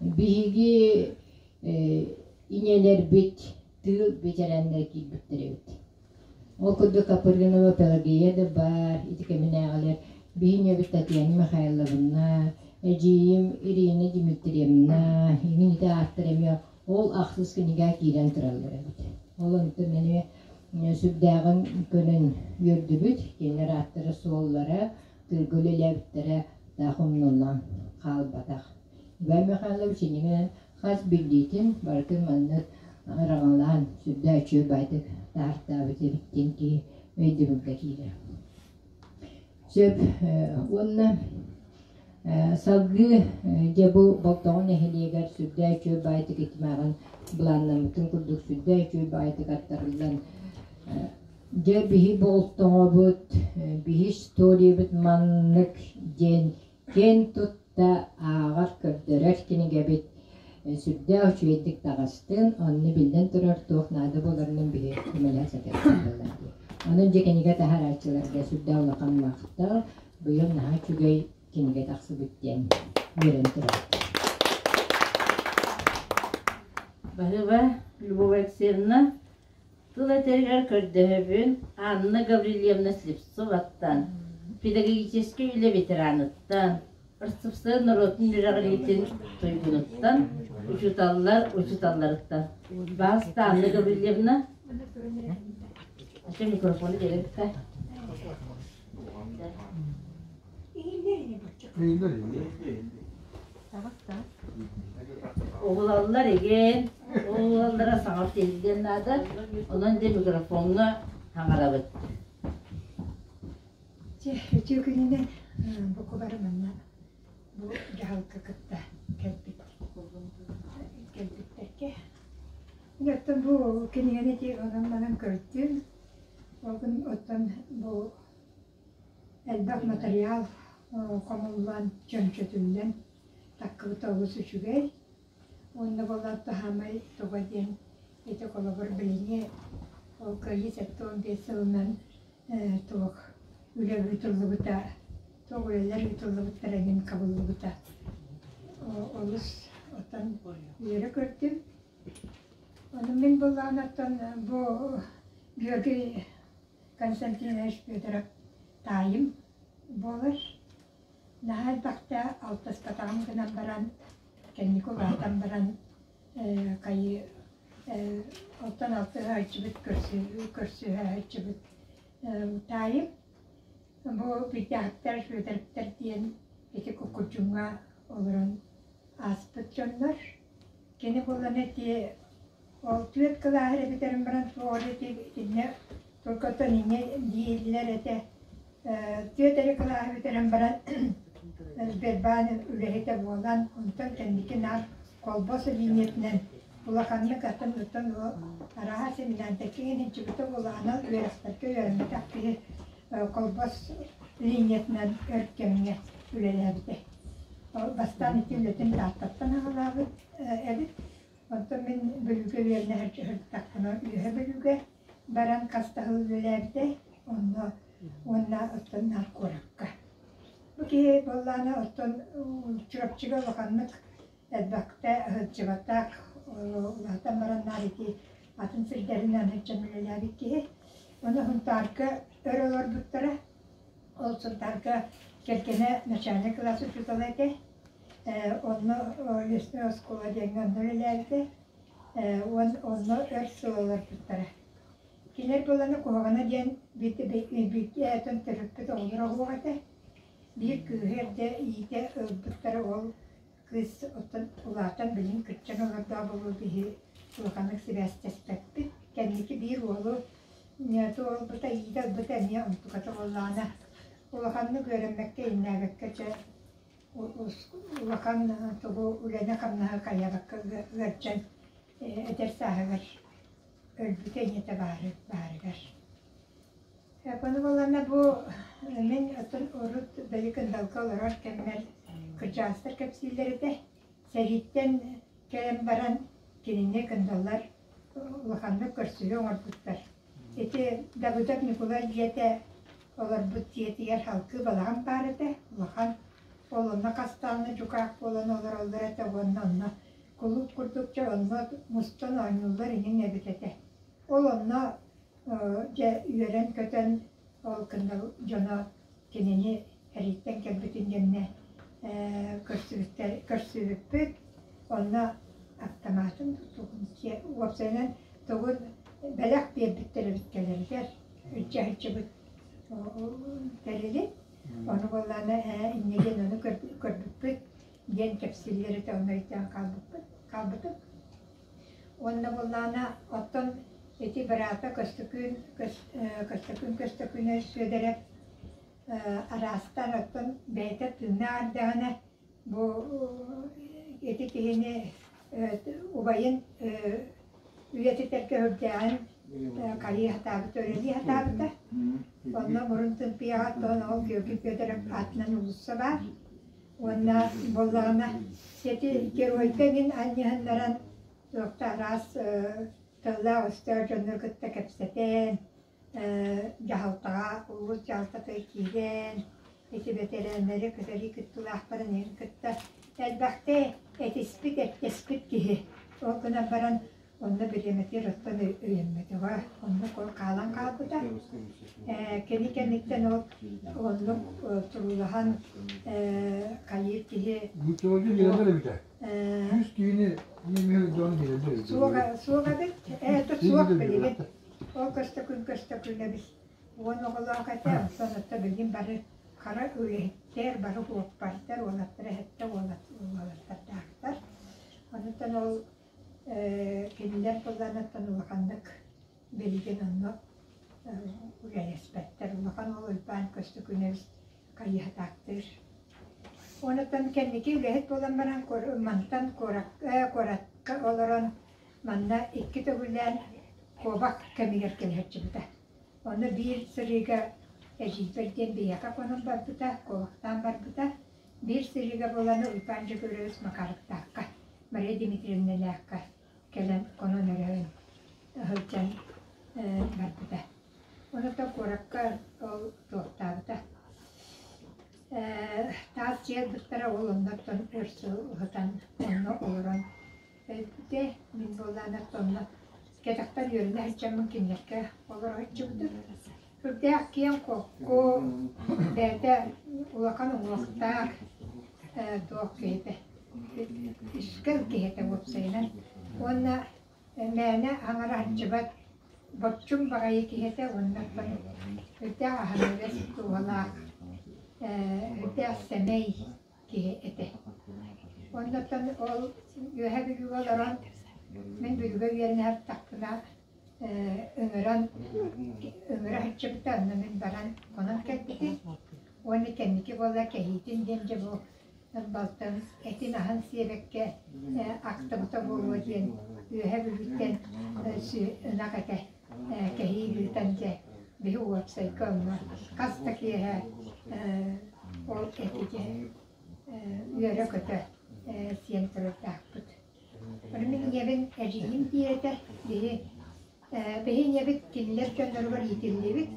биһиги ийэлэрбит тыыл бэтэрээннэрэ киирбиттэр эбит. Ол курдук Капыргинова Пелагея да баар, ити кэминээҕилэр биһи ийэбит Татьяна Михайловна, эдьиийим Ирина Дмитриевна, иҥин ити ааттар эмиэ ол ахсыс кинигэ киирэн тураллар эбит. Ол онтон эмиэ сүрдээҕин көрөн үөрдүбүт, кинилэр ааттара суоллара, тыылга үлэлээбиттэрэ таах умнуллан хаалбатах. Иван Михайлович иннигинэн Хас биирдиитин барытын маннык ыраҥалаан сүрдээх үчүгэй баайдык таһаартаабыт эбит диэн киһи өйдөбүлгэ киирэр. Сөп уонна салгыы дьэ бу Болтоҕо нэһилиэгэр сүрдээх үчүгэй баайдык итимээҕин былааннаммытын курдук сүрдээх үчүгэй баайдык аттарыллан дьэ биһи Болтоҕобут, биһи историябыт маннык диэн киэн тутта ааҕар, көрдөрөр кинигэбит сүрдээх үчүгэйдик таҕыстын, онно биллэн турар туох наада буоларынан биһи көмөлөһө сатыахпыт буоллар дии. Онон дьэ кинигэ таһаарааччыларга сүрдээх улахан махтал, быйыл наһаа үчүгэй кинигэ тахсыбыт диэн үөрэн турабыт. Баһыыба Любовь Алексеевна Тыл этэригэр көрдөһөбүн Анна Гаврильевна Слепцоваттан, педагогическай үлэ ветераныттан, РСФСР норуотун үөрэҕириитин туйгунуттан, учууталлар учууталларыттан. Баҕаста Анна Гаврильевна. Ача микрофону биэрэ Уһулаллар игин, уһулаллара саҥар тиһиллиэн наада, онон дьэ микрофоҥҥа хаҥарабыт. Дьэ, үтүө күнүнэн бу кубары манна бу дьаһалка кытта кэлбит кэлбиттэргэ. Оттон бу кинигэни ити онон-манан көрдүм. Ол оттон бу Элбэх матырыйаал хомуллан, чөмчөтүллэн таккыбыта олус үчүгэй. Уонна буоллар саамай туга диэн ити холобур билиҥҥи ол Кыайыы 75 сылынан туох үлэ ыытыллыбыта, туох үлэлэр ыытыллыбыттара эҥин хабыллыбыта олус оттон үөрэ көрдүм. Ону мин былаан оттон бу Георгий Константинович Федоров таайым буолар. Наһаа элбэхтэ алтыспатаҕым гынан баран, кэнники улаатан баран хайыы оттон алтыһааччыбыт көрсүһээччибит таайым бу Бүтэһиктэр Сүөдэрптэр диэн ити Куккучуҥҥа олорон ааспыт дьоннор. Кини буолан ити ол түөрт кылааһы эрэ бүтэрэн баран суох эрэ ити итиннэ только инньэ дииллэр этэ. Түөрт эрэ кылааһы бүтэрэн баран Сбербаан үлэһитэ буолан, онтон кэнники наар Холбос линиятынан улаханнык атын оттон арааһа семинардарга иһинчибитэ буолаҕына үөрэхтэргэ үөрэммэтэх киһи Холбос линиятынан өр кэмҥэ үлэлээбитэ. Бастаан ити үлэтин Тааттаттан аҕалаабыт эбит. Онтон мин Бүлүүгэ үөрэнэ сырыттахпына Үөһэ Бүлүүгэ баран хас да сыл үлэлээбитэ. Онно уонна оттон наар куоракка. Бу киһи буоллаҕына оттон Чурапчыга улаханнык элбэхтэ сылдьыбатах, улаатан баран наар ити атын сирдэринэн сылдьан үлэлээбит киһи. Ону Сунтаарга өр олорбуттара. Ол Сунтаарга кэргэнэ начальник кылаас учуутала этэ. Онно лесной оскуола диэҥҥэ онно үлэлээбитэ. Онно өр сыл олорбуттара. Кинилэр буоллаҕына куһаҕана диэн бииргэ төрөппүт оҕолоро оһуох этэ. Биир кыыһы эрдэ иитэ ылбыттара ол кыыс оттон улаатан билигин кырдьан олордоох буолуо киһи улаханнык сибээстэспэппит. Кэнники биир уолу туолбута иитэ ылбыта эмиэ онтуката буоллаҕына улаханнык үөрэммэккэ иҥнээбэккэ чэ улахан тугу үлэни-хамнаһы хайаабакка ыалдьан эдэр сааһыгар өлбүтэ ийэтэ баарыгар. Ону буоллаҕына бу мин оттон урут бэйи Кындалга олорор кэммэр кырдьаҕастар кэпсииллэр этэ. Сэрииттэн кэлэн баран кинини кындаллар улаханнык көрсүһүү оҥорбуттар. Ити Давыдов Ньукулай дьиэтэ олорбут дьиэтигэр халкыы балаҕан баар этэ, улахан. Ол онно хастаанна дьукаах буолан олороллор этэ уонна онно кулууп курдук дьэ онно мустан оонньууллар иҥин эбит этэ. Ол онно дьэ үөрэн-көтөн ол кындал дьоно кинини эрийтэн кэлбитин кэннэ көрсүбүттэр көрсүбүппүт. Онно автоматын уопсайынан тугун бэлэх биэрбиттэр эбит кэлэригэр илдьэ сылдьыбыт тэрили. Ону буоллаҕына инньэ диэн ону көрбүппүт диэн кэпсииллэр этэ онно өйдөөн хаалбыппыт хаалбытым. Уонна буоллаҕына оттон ити быраата Көстөкүүн Көстөкүүн Көстөкүүнэ Сүөдэрэп араастаан оттон бэйэтэ тыыннаах эрдэҕинэ бу ити киһини убайын үйэтитэргэ үрдээҕин хайыы сатаабыта, үлэлии сатаабыта. Онно мурун тымпыйаҕа оттон ол Георгий Федоров аатынан уулусса баар. Уонна буоллаҕына ити геройга эҥин анньыһыннаран туохта араас тыллаах-өстөөх дьоннору кытта кэпсэтэн, дьаһалтаҕа, улуус дьаһалтатыгар киирэн, ити бэтэрээннэри кытары кыттыылаахтарын иһин кытта элбэхтэ этиспит, эттэспит киһи. Ол гынан баран онно бириэмэтигэр оттон өйөммөтөҕө, оннук ол хаалан хаалбыта. Кини кэнниттэн ол оннук туруулаһан хайыыр киһи Нуччалыы биэрэллэр эбитэ. Сүүс киһини дьон биэрэллэр эбит. Суох эбит. Это суох билигин. Ол көстөкүн көстөкүн эбит. Уон оҕолоох этэ, онтон отто билигин бары хара үлэһиттэр, бары уоппардар, уолаттара эһэттэ уолаттардаахтар. Онтон ол кинилэр тылларыттан улаханнык билигин онно үлэлэспэттэр. Улахан уол Уйбаан Көстөкүүнэбис хайыһатаахтыыр. Онтон кэнники үлэһит буолан баран мантан куоракка олорон манна икки төгүллээн куобах кэмигэр кэлэһэччибитэ. Онно биир сырыыга эдьиийбэр диэн биһиэхэ хонон барбыта, куобахтаан барбыта. Биир сырыыга буолан Уйбаан Дьөгүөрөбүс Макарыктаахха Мария Дмитриевналаахха кэлэн хонон өрөөн сылдьан барбыта. Онуоха куоракка ол туохтаабыта. Таас дьиэ ылбыттара ол оннуттан өр сыл уһатан онно олорон өлбүтэ. Мин буоллаҕына онно кэтэхтэн үөрэнэ сылдьаммын кинилэргэ олоро сылдьыбытым. Сүрдээх киэҥ-холку, бэйэтэ Улахан уҥуохтаах туох киһитэ, үскэл киһитэ уопсайынан. Уонна мээнэ аҥарааччыбат боччум баҕайы киһитэ уонна үрдээх аһыныгас дууһалаах, үрдээх сэмэй киһи этэ. Оннуттан ол Үөһээ Бүлүүгэ олорон, мин Бүлүүгэ үөрэнэ сырыттахпына ыҥыран ыҥыра сылдьыбыта, онно мин баран хонон кэлбитим. Уонна кэнники буола кэһиитин диэн дьэ бу балтым этин-аһын сиэбэккэ ахтыбыта буолуо диэн Үөһээ Бүлүүттэн ынах этэ кэһии ыытан дьэ биһи уопсайга онно хас да киэһэ ол эти дьэ үөрэ-көтө сиэн турардаахпыт. Ону мин ийэбин эдьиийим диэтэ, биһи биһи ийэбит кинилэр дьонноругар иитиллибит.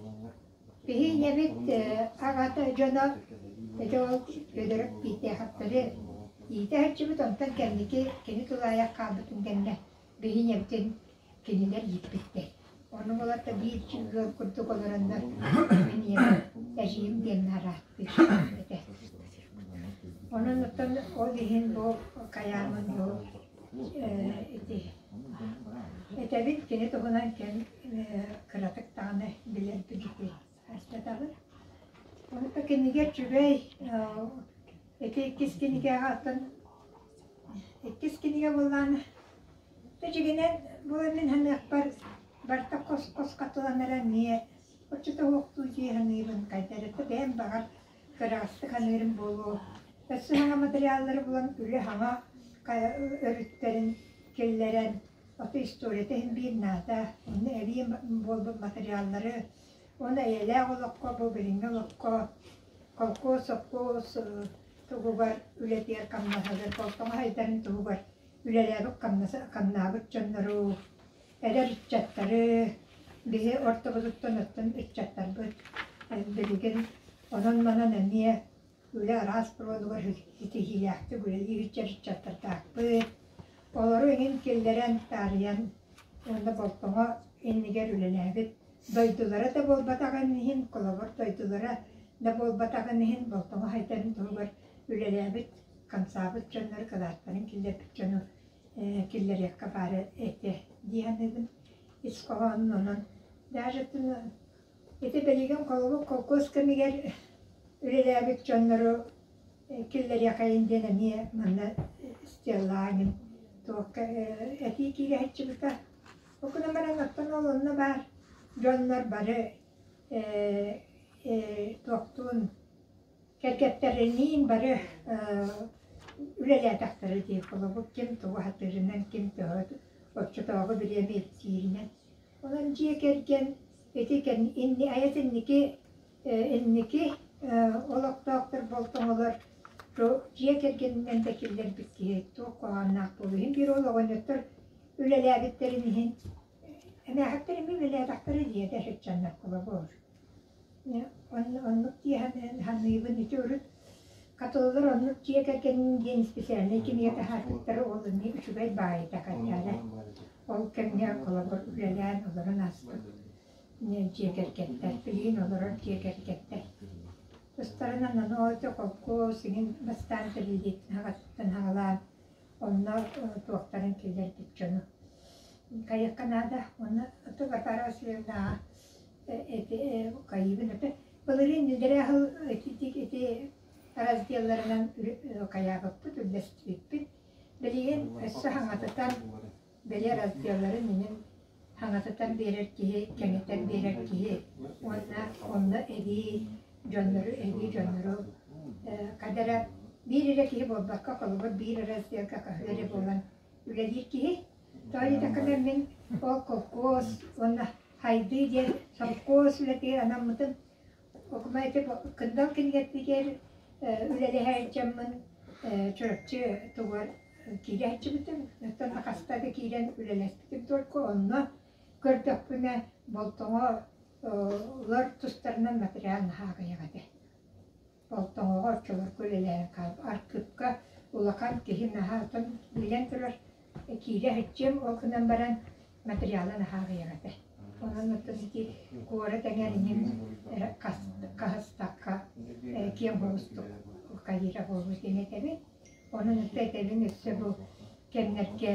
Биһи ийэбит аҕата дьоно ити ол Федоров Биитээхэптэри иитэ сылдьыбыт, онтон кэнники кини тулаайах хаалбытын кэннэ биһи ийэбитин кинилэр ииппиттэр. Ону булата биир ыал курдук олороннор мин ийэм эдьиийим диэн арааттыыр этэ. Онон оттон ол иһин бу хайаамын бу ити этэбин кини туһунан кэм кыратык даҕаны билэрбин ити астатабын. Онто кинигэ үчүгэй ити иккис кинигэҕэ оттон иккис кинигэ буоллаҕына дьиҥинэн бу мин саныахпар барыта хос-хос хатыланара эмиэ оччото уохтуу дии саныыбын хайда эрэ бэйэм баҕар кыраҕастык саныырым буолуо. Өссө саҥа материаллары булан үлэ саҥа өрүттэрин киллэрэн ото историята иһин биир наада. Онно эбии буолбут материаллары уонна эйэлээх олоххо бу билиҥҥи олоххо холкуос, сопхуос тугугар үлэтигэр хамнаһыгар болтоҥо сайдарын туһугар үлэлээбит хамнаабыт дьоннору, эдэр ыччаттары, биһи ортобутуттан оттон ыччаттарбыт билигин онон-манан эмиэ үлэ араас буруонугар ситиһиилээхтик үлэлиир ыччаттардаахпыт. Олору иҥин киллэрэн, таарыйан уонна болтоҥо иннигэр үлэлээбит дойдулара да буолбатаҕын иһин, холобур дойдулара да буолбатаҕын иһин болтоҥо сайдарын туһугар үлэлээбит, хамсаабыт дьоннору кылааттарын киллэрбит дьону киллэриэххэ баара этэ дии саныыбын. Ис хоһоонун онон даже ити билигин холобур холкуос кэмигэр үлэлээбит дьоннору киллэриэхэйин диэн эмиэ манна стеллаанын туохха этии киирэһиччибитэ. Ол гынан баран оттон ол онно баар дьоннор бары туохтуун кэргэттэриниин бары үлэлээтэхтэрэ дии холобур ким тугу сатыырынан ким төһө оччотооҕу бириэмэ ирдииринэн онон дьиэ кэргэн ити инни айас инники инники олохтоохтор болтоҥолор дьиэ кэргэнинэн да киллэрбит киһи туох куһаҕаннаах буолуо иһин биир ол оҕонньоттор үлэлээбиттэрин иһин эмээхиттэр эмиэ үлэлээтэхтэрэ диэтэ сыччаннар холобур Оннук дии саныыбын. Ити урут Хатылылар оннук дьиэ кэргэнин диэн специальнай кинигэ таһаарбыттара ол эмиэ үчүгэй баайыта хайдаҕа. Ол кэмҥэ холобур үлэлээн олорон ааспыт дьиэ кэргэттэр, билигин олорор дьиэ кэргэттэр. Тустарынан аны ол ити холкуос иҥин бастаан тэриллиитин аҕаттан аҕалаан онно туохтарын киллэрбит дьону хайыахха наада. Уонна Варвара Васильевнаҕа ити хайыыбын это былырыын иллэрээ сыл ити ити разделларынан хайаабыппыт үллэстибиппит билигин өссө хаҥатытан били разделларын иҥин хаҥатытан биэрэр киһи кэҥэтэн биэрэр киһи уонна онно эбии дьоннору эбии дьоннору хадара биир эрэ киһи буолбакка холобур биир разделга хаһыы эрэ буолан үлэлиир киһи тоҕо диэтэххинэ мин ол холкуос уонна Хайдыы диэн сопхуос үлэтигэр анаммытым. Окума ити Кындал кинигэтигэр үлэлэһээччэммин Чурапчы тугар киирээччибитим. Оттон хаста да киирэн үлэлэспитим только онно көрдөхпүнэ Болтоҥо лор тустарынан материал наһаа аҕыйах этэ. Болтоҥоҕо оччолорго үлэлээн хаалбыт. Архыыпка улахан киһи наһаа отон билэн турар киирэ сылдьыам, ол гынан баран материала наһаа аҕыйах этэ. Онон оттон ити куорат эҥэр иһин хаһыстахха киэҥ соҕустук хайыыра буолуо диэн этэбин. Онон өссө этэбин өссө бу кэмнэргэ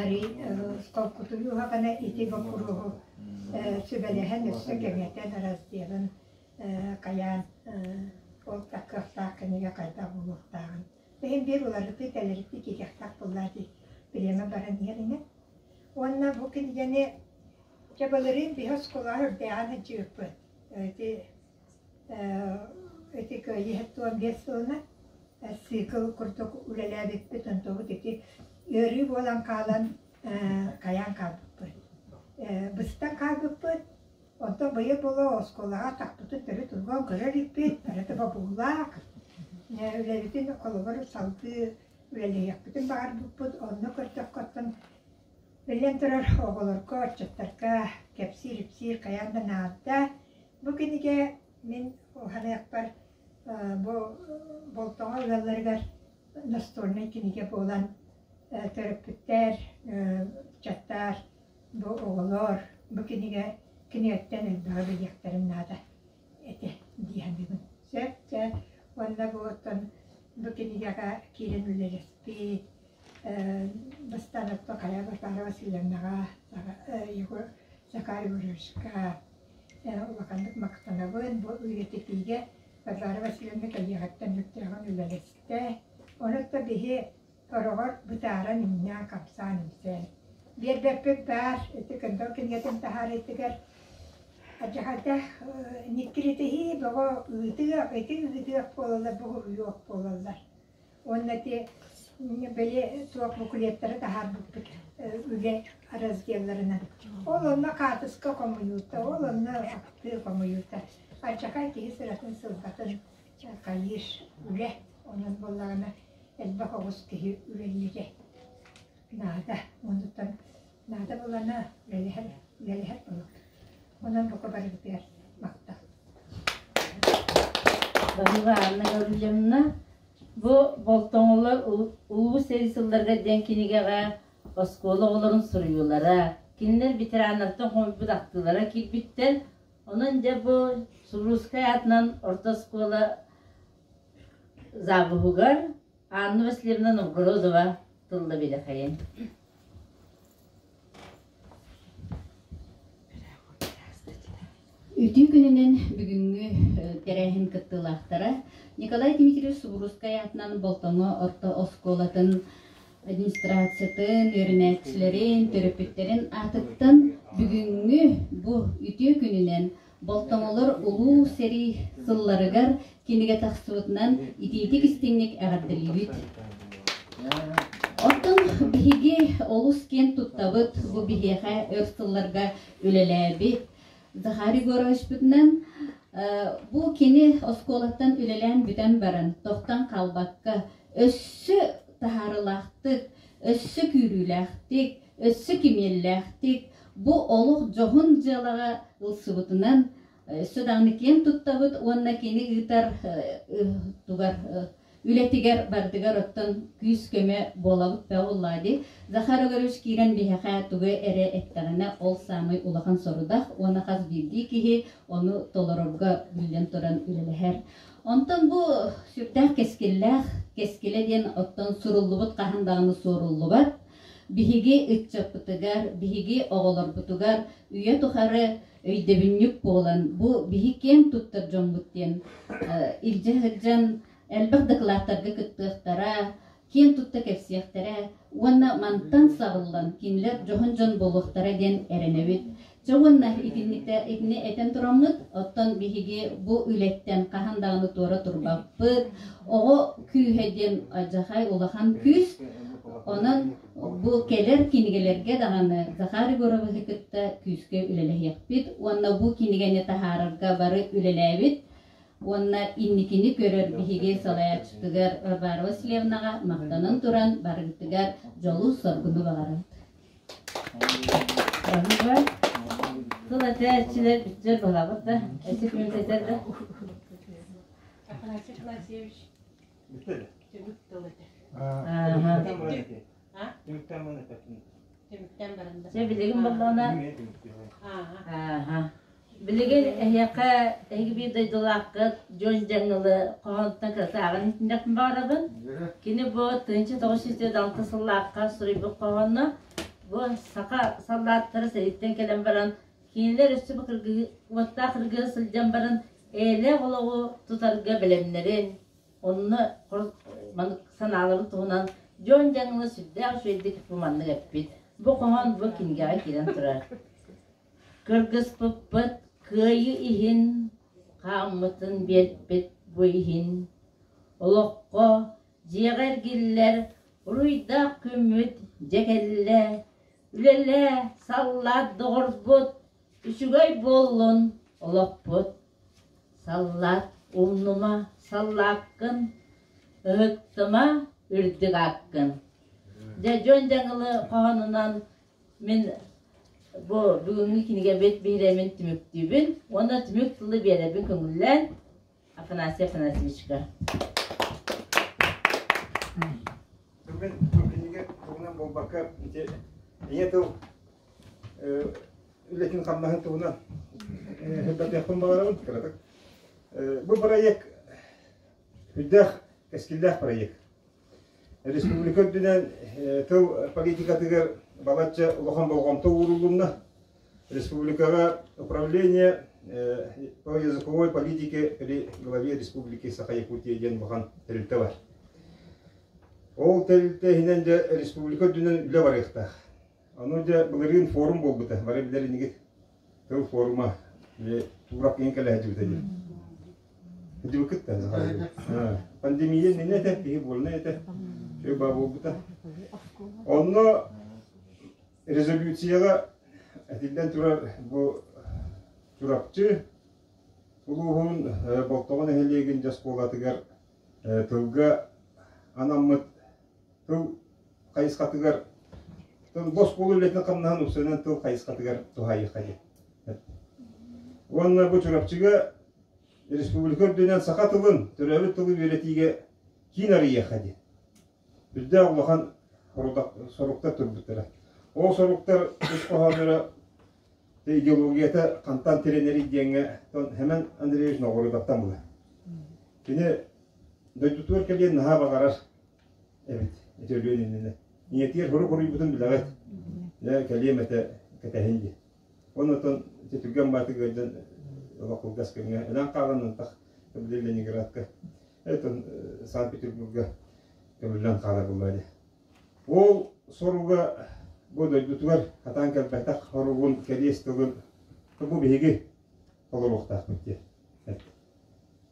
арый холкутуйуу саҕана ити боппуруоһу сүбэлэһэн өссө кэҥэтэн разделын хайаан ол кыахтаах кинигэ хайдах буолуохтааҕын. Иһин биир уларытыы тэлэритии киириэхтээх буоллаа дии бириэмэ баран иһэр ини. Уонна бу кинигэни дьэ былырыын биһи оскуолаҕа үрдээҕин сылдьыбыппыт. Ити ити кыайыы 75 сылынан цикл курдук үлэлээбиппит, онтубут ити ыарыы буолан хаалан хайаан хаалбыппыт. Быстан хаалбыппыт, онтон быйыл буолуо оскуолаҕа тахпытын төрүт улган көрөр иликпит, барыта бобуулаах. Үлэбитин холобур салгыы үлэлэһиэхпитин баҕарбыппыт, онно көрдөххө оттон биллэн турар оҕолорго, ыччаттарга кэпсиир-ипсиир хайаан да наада. Бу кинигэ мин уһаныахпар бу Болтоҥо ыалларыгар настольнай кинигэ буолан төрөппүттэр, ыччаттар, бу оҕолор бу кинигэ кинигэттэн элбэҕи билиэхтэрин наада этэ дии саныыбын. Сөп дьэ уонна бу оттон бу кинигэҕэ киирэн үлэлэспит бастаан отто Хайа Варвара Васильевнаҕа, Егор Захар Егоровичка улаханнык махтанабын. Бу үйэтитиигэ Варвара Васильевна кэлиэҕиттэн сүрдээҕин үлэлэстэ. Ону да биһи сороҕор бытааран имнээн хамсаан имсээн биэрбэппит баар. Ити кындал кинигэтин таһаарыытыгар адьаһата никкиритиһии бөҕө ыытыах, ити ыытыах буолаллар, бу уруйуох буолаллар. Уонна ити били туох буклеттары таһаарбыппыт үлэ разделларынан. Ол онно хаатыска хомуйуута, ол онно ахтыы хомуйуута. Алдьархай киһи сыратын сылбатын хайыыр үлэ. Онон буоллаҕына элбэх оҕус киһи үлэлиирэ наада. Онуттан наада буолана үлэлэһэр, үлэлэһэр буолуохтаах. Онон бука барыбытыгар махтал. Баһыыба Анна Гаврильевна, бу Болтоҥолор улуу сэрии сылларыгар диэн кинигэҕэ оскуола оҕолорун суруйуулара, кинилэр ветераннартан хомуйбут ахтыылара киирбиттэр. Онон дьэ бу Субуруускай аатынан орто оскуола завуһугар Анна Васильевна Новгородова тылла билэхэйин. Үтүө күнүнэн бүгүҥҥү тэрээһин кыттыылаахтара Николай Дмитриевич Субуруускай аатынан Болтоҥо орто оскуолатын администрациятын, үөрэнээччилэрин, төрөппүттэрин аатыттан бүгүҥҥү бу үтүө күнүнэн Болтоҥолор улуу сэрии сылларыгар кинигэ тахсыбытынан итиитик истиҥник эҕэрдэлиибит. Оттон биһиги олус киэн туттабыт бу биһиэхэ өр сылларга үлэлээбит Захар Егоровичпытынан бу кини оскуолаттан үлэлээн бүтэн баран тохтон хаалбакка өссө таһаарылаахтык, өссө күүрүүлээхтик, өссө кимиэллээхтик бу олох дьоһун дьыалаҕа ылсыбытынан өссө даҕаны киэн туттабыт уонна кини ыытар тугар үлэтигэр бардыгар оттон күүс-көмө буолабыт да буоллаа дии. Захар Егорович киирэн биһиэхэ тугу эрэ эттэҕинэ ол саамай улахан сорудах уонна хас биирдии киһи ону толорорго биллэн туран үлэлэһэр. Онтон бу сүрдээх кэскиллээх кэскилэ диэн оттон суруллубут хаһан даҕаны суоруллубат. Биһиги ыччаппытыгар, биһиги оҕолорбутугар үйэ тухары өйдөбүнньүк буолан, бу биһи киэн туттар дьоммут диэн илдьэ сылдьан элбэх дакылааттарга кыттыахтара, киэн тутта кэпсиэхтэрэ уонна мантан саҕыллан кинилэр дьоһун дьон буолуохтара диэн эрэнэбит. Дьэ уонна итинникте итини этэн тураммыт, оттон биһиги бу үлэттэн хаһан даҕаны туора турбаппыт. Оҕо күүһэ диэн адьахай улахан күүс. Онон бу кэлэр кинигэлэргэ даҕаны Захар Егоровиһы кытта күүскэ үлэлэһиэхпит уонна бу кинигэни таһаарарга бары үлэлээбит уонна инникини көрөр биһиги салайааччытыгар Варвара Васильевнаҕа махтанан туран барыгытыгар дьолу-соргуну баҕарабыт. Баһыыба. Тыл этээччилэр бүтэр баһабыт да, эти күнтэтэр да. Афанасий Афанасьевич, түмүк тыл этэ. Түмүктэн баран да. Чэ билигин боллоҕуна. Ааха. Билигин эһиэхэ эһиги биир дойдулааххыт Дьон Дьаҥылы хоһоонтон кыратааҕын иһитиннэхпин баҕарабын. Кини бу 1906 сыллаахха суруйбут хоһооно бу саха саллааттара сэрииттэн кэлэн баран кинилэр өссө бу кыргыһыы уоттаах кыргыһа сылдьан баран эйэлээх олоҕу тутарга бэлэмнэрин онно маннык санааларын туһунан Дьон Дьаҥылы сүрдээх үчүгэйдик бу маннык эппит. Бу хоһоон бу кинигэҕэ киирэн турар. Кыргыспыппыт кыайыы иһин, хааммытын биэрбит бу иһин, олоххо, дьиэҕэ эргиллэр уруйдаах күммүт дьэ кэллэ, үлэлээ, саллаат доҕорбут, үчүгэй буоллун олохпут. Саллаат умнума саллааккын, ыһыктыма үрдүк ааккын. Дьэ дьон дьаҥылы хоһоонунан Мин бу бүгүҥҥү кинигэбит биһирэмин түмүктүүбүн уонна түмүк тылы биэрэбин көҥүллээн Афанасий Афанасьевичка. Бүгүн бу кинигэ туһунан буолбакка ити ийэ тыл үлэтин хамнаһын туһунан сырдатыахпын баҕарабын кыратык. Бу проект үрдээх кэскиллээх проект. Республика үрдүнэн тыл политикатыгар балачча улахан болҕомто ууруллунна. Республикаҕа управление по языковой политике при главе Республики Саха-Якутия диэн улахан тэрилтэ бар. Ол тэрилтэ иһинэн дьэ республика үрдүнэн үлэ барыахтаах. Ону дьэ былырыын форум буолбута, бары билэр инигит. Тыл форума туурап киһин кэлэ сылдьыбыта диэн. Сылдьыбыккыт да Пандемия иннинэ этэ, киһи буолна этэ. Үчүгэй баа буолбута. Онно резолюцияҕа этиллэн турар бу Чурапчы улууһун Болтоҕо нэһилиэгин дьэ оскуолатыгар тылга анаммыт тыл хайысхатыгар бу оскуола үлэтин хамнаһын упсанан тыл хайысхатыгар туһаайыахха диэн. Уонна бу Чурапчыга республика үрдүнэн саха тылын, төрөөбүт тылы үөрэтиигэ киин арыйыахха диэн. Үрдээх улахан соруктар турбуттара. Ол соруктар ис хоһоонноро идеологията хантан тирэнэрий диэҥҥэ Хэмэн Андреевич Ноҕорудаттан була. Кини дойдутугар кэлиэн наһаа баҕарар эбит ити өлүөн иннинэ. Ийэтигэр хорук хоруйбутун билэҕит. Дьэ, кэлиэм этэ кэтэһин диye. Оннотон ити түргэн баатык ыалдьан олох кылгас кэмҥэ өлөн хаалан антах били Ленинградка этон Санкт-Петербурга көмүллэн хаалар буолла дии. Ол соруга бу дойдутугар хатаан кэлбэтэх хоругун кэриэс тылын бу биһиги толоруохтаахпыт диye.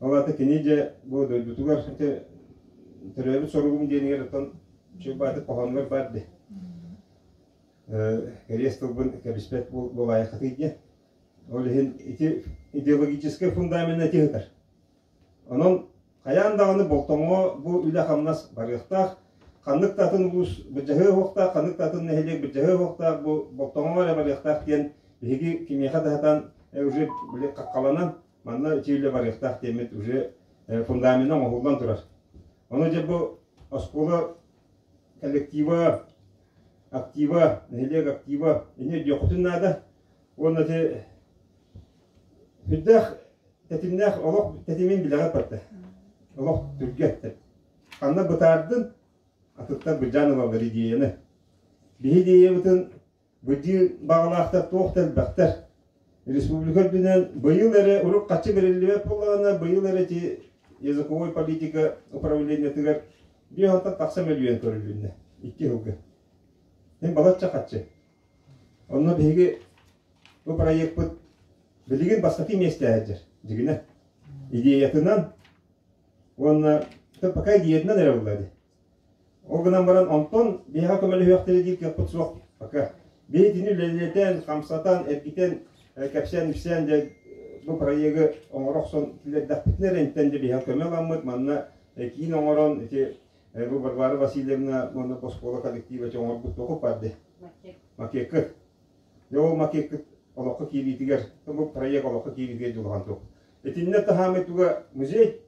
Ол аата кини дьэ бу дойдутугар ити төрөөбүт соругум диэнигэр оттон Чуйбааты хоһоонугар баар дии. Кэриэс тылбын кэбиспэт буолаайаххытый диэн. Ол иһин ити идеологическай фундамена ити сытар. Онон хайаан даҕаны Болтоҥҥо бу үлэ-хамнас барыахтаах. Ханнык да атын улуус былдьаһыа уһуохтаах, ханнык да атын нэһилиэк былдьаһыа уһуохтаах, бу Болтоҥҥо эрэ барыахтаах диэн биһиги кимиэхэ да сатаан уже били хаххаланан Манна ити үлэ барыахтаах диэммит уже фундамена оҥоһуллан турар. Ону дьэ бу оскуола коллектива, актива, нэһилиэк актива ини өйдүөххүтүн наада. Уонна ити сүрдээх тэтимнээх олох тэтимин билэҕит барда. Олох түргэн. Ханна бытаардын, атыттар быдьаан ылаллар идеяны. Биһи идеябытын Быдьыы баҕалаахтар туох да элбэхтэр. Республика үрдүнэн быйыл эрэ урут хаччы бэриллибэт буоллаҕына, быйыл эрэ ити языковой политика управлениетыгар биир алтан тахса мөлүйүөн көрүлүннэ икки сылга. Мин балачча хаччы. Онно биһиги бу проекпыт билигин бастакы миэстэ сылдьар, дьигинэ. Идеятынан уонна пока идеятынан эрэ булла дии. Ол гынан баран онтон биһиэхэ көмөлөһүөхтэрэ диир кыахпыт суох пока. Биһи итини үлэлэтэн, хамсатан, эргитэн, кэпсээн-ипсээн дьэ бу проегы оҥоро охсон киллэрдэхпитинэ эрэ интэн дьэ биһиэхэ көмө ыламмыт манна киин оҥорон ити бу Варвара Васильевна уонна оскуола коллектива ити оҥорбут туохуп баар дии макеккыт. Дьэ ол макеккыт олоххо киириитигэр бу проект олоххо киириитигэр дьулуһан туох. Итиннэ таһаамай туга музей,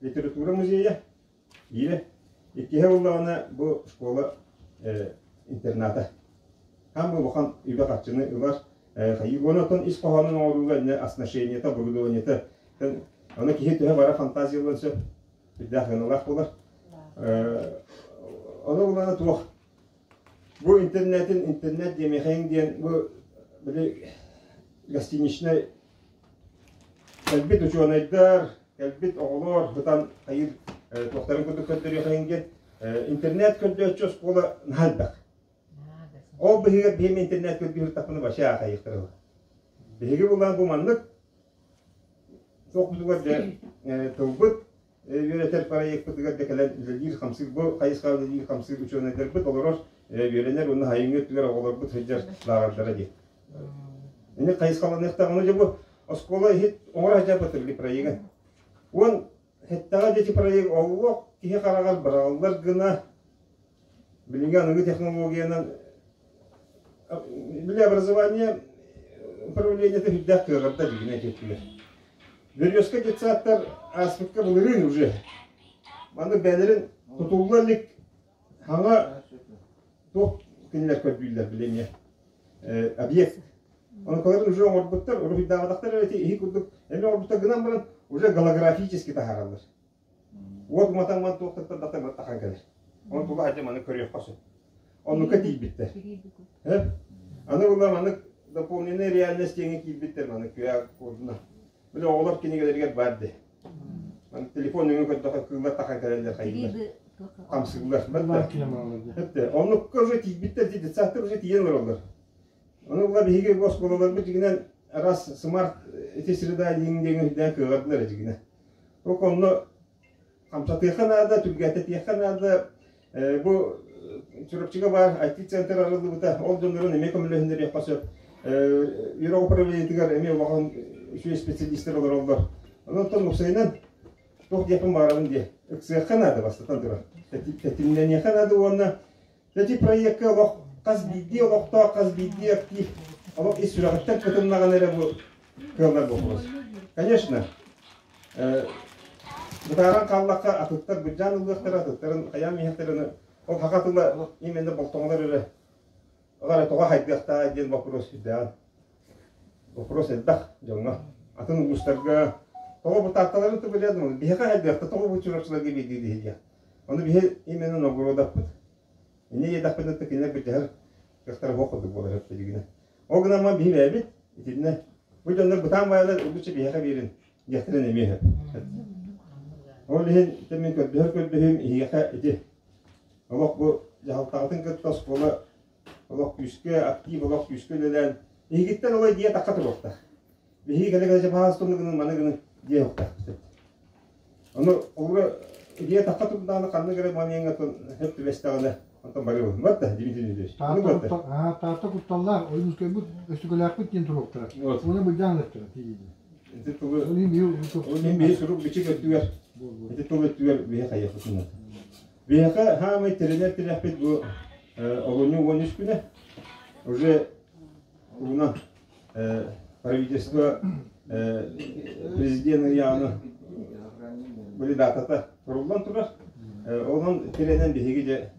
литература музейа Биирэ. Иккиһэ буоллаҕына бу школа интерната. Хаан бу улахан үбэ-харчыны ылар. Хайыы онтон ис хоһоонун оҥорууга иннэ оснащениета, оборудованиета аны киһи төһө бара фантазиялыан сөп үрдээх гыналаах буолар. Ону булана туох бу интернетин интернет диэмэхэйиҥ диэн бу били гостиничнай кэлбит учуонайдар, кэлбит оҕолор бытан хайыр туохтарын курдук көрдөрүөхэйиҥ диэн интернет көрдөөччү оскуола наһаа элбэх. Ол быһыгар биһим интернет көрдүүр тахпына вообще аахайыахтара. Биһиги булан бу маннык туохпутугар дьэ тылбыт үөрэтэр проекпытыгар да кэлэн үлэлиир хамсыыр бу хайысхаҕа үлэлиир хамсыыр учуонайдарбыт олорор үөрэнэр уонна сайыҥҥы өттүгэр оҕолорбут сылдьар лааҕырдара дии. Ини хайысхаланыахтаах ону дьэ бу оскуола иһит оҥоро сылдьарбыт били проегын. Уон хэттэҕэ дьэ ити проект олох киһи хараҕар быраҕыллар гына билиҥҥи аныгы технологиянан били образование управлениета үрдээх кыаҕырда дигинэ этиэттилэр. Березка детсадтар ааспыкка былырыын уже маннык бэйэлэрин тутулла илик хаҥа туох кинилэр көрдүүллэр билиҥҥэ объект. Онукаларын уже оҥорбуттар, уруһуйдаабатахтар эрэ иһи курдук эмиэ оҥорбуттар гынан баран уже голографически таһаараллар. Уот уматан туохтаттан да тахан кэлэр. Оны тула хадьа маны көрүөххэ сөп. Оннука тиийбиттэр. Аны була маннык дополненная реальность диэҥҥэ киирбиттэр маны QR кодуна. Били оҕолор кинигэлэригэр бар дии. Маны телефон өҥө көрдөхө кыыллар тахан кэлэллэр хайыылар. Хамсыыллар. Бэтте. Оннукка уже тиийбиттэр детсадтар уже тиийэн олороллор. Ону була биһиги оскуолаларбыт дьигинэн раз смарт ити среда диэн диэҥ үрдээн кыаҕырдылар дьигинэ. Ол онно хамсатыахха наада, түргэтэтиэххэ наада. Бу Чурапчыга баар IT-центр арыллыбыта, ол дьоннорун эмиэ көмөлөһүннэриэххэ сөп. Үөрэх управлениетыгар эмиэ улахан үчүгэй специалистар олороллор. Онон уопсайынан туох диэхпин баҕарабын диэ. Ыксыахха наада бастатан туран. Тэтимнэниэххэ наада уонна Эти проекка олох хас биирдии олохтоох, хас биирдии актив олох ис сүрэҕиттэн кытыннаҕына эрэ бу кыаллар боппуруос. Конечно, бытааран хааллахха атыттар быдьаан ылыахтара, атыттарын хайаан иһэхтэрин ол хаха тыла именно болтоҥолор эрэ ол эрэ тоҕо хайдыахтаа диэн боппуруос сүрдээҕин. Вопрос элбэх дьоҥҥо. Атын улуустарга тоҕо бытаакталарын тыбылыан биһиэхэ хайдыахта тоҕо бу чурапчыларга биэрдии диһиэ. Ону биһи именно Новгородаппыт. Инньэ диэтэхпинэ кинилэр былдьаһар кыахтара суох курдук буолар эппитигинэ. Ол гынан баран биһи бэйэбит итиннэ бу дьоннор бытаан баайалар угуччу биһиэхэ биэрин диэхтэрин эмиэ сөп. Ол иһин мин көрдөһөр көрдөһүүм иһиэхэ ити олох бу дьаһалтаҕытын кытта оскуола олох күүскэ актив олох күүскэ үлэлээн иһигиттэн олой дьиэ тахха туруохтаах. Биһиги кэлэ-кэлэ чапаһаас гынан маны гынан дьиэ уктаахпыт. Ону олура дьиэ тахха турдаҕына ханнык эрэ момеҥҥа хөп түбэстэҕинэ онтон барыабын. Барда Дмитрий Дмитриевич. Таатта кутталлаах, ойуунускайбыт өстүкөлээхпит диэн туруохтара. Уона былдьаан ылыахтара тиийиини. Ити тылы ол биһи сурук бичик өттүгэр ити тыл өттүгэр биһи хайыахпытын. Биһиэхэ хаамай тирэнэр тирэхпит бу олунньу 13 күнэ уже уна правительство президент ыйааҕына били датата суруллан турар. Онон тирэнэн биһиги дьэ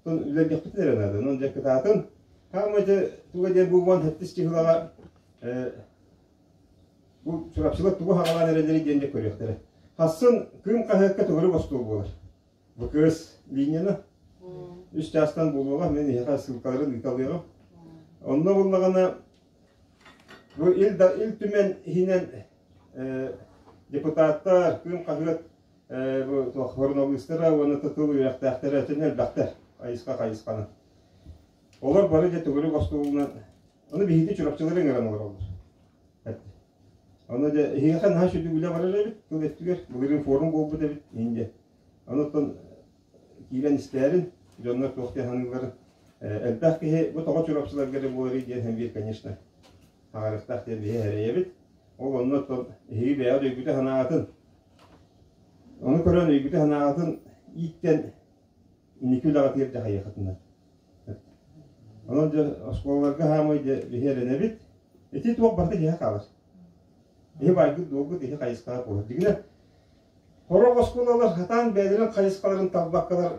үлэлиэхпитин эрэ наада. Онон дьэ кытаатын. Хаамай дьэ туга диэн бу уон сэттис чыһылаҕа бу Чурапчылар тугу хаҕалаан эрэллэрий диэн дьэ көрүөхтэрэ. Хассын Кыым хаһыакка төгүрүк остуол буолар. ВКС линияны үс чаастан буолуоҕа, мин эһиэхэ ссылкаларын ыыталыаҕым. Онно буллаҕына бу Ил, да, Ил Түмэн иһинэн депутаттар, Кыым хаһыат бу туох суруналыыстара уонна тыл үөрэхтээхтэрэ өтөн элбэхтэр хайысха хайысханан. Олор бары дьэ төгүрүк остуолунан ону биһиги чурапчылары ыҥыран олороллор. Ону дьэ эһиэхэ наһаа сүдү үлэ барар эбит тыл өттүгэр былырыын форум буолбут эбит иһин дьэ. Онуттан киирэн истээрин, дьоннор туох диэн саныылларын элбэх киһи бу тоҕо чурапчыларга эрэ буоларый диэн һэн биир, конечно, хаҕарыахтаах диэн биһи эрэйэбит. Ол онно оттон эһиги бэйэҕит өйгүтэ-санааҕытын ону көрөн өйгүтэ-санааҕытын ииттэн инники үлэҕитигэр дьаһайыаххытына. Онон дьэ оскуолаларга хаамай дьэ биһи эрэнэбит. Ити туох барыта киһи хаалар. Иһи байгыт дуолгут иһи хайысхаҕа буолар. Дигинэ Сорох оскуолалар сатаан бэйэлэрин хайысхаларын талбаккалар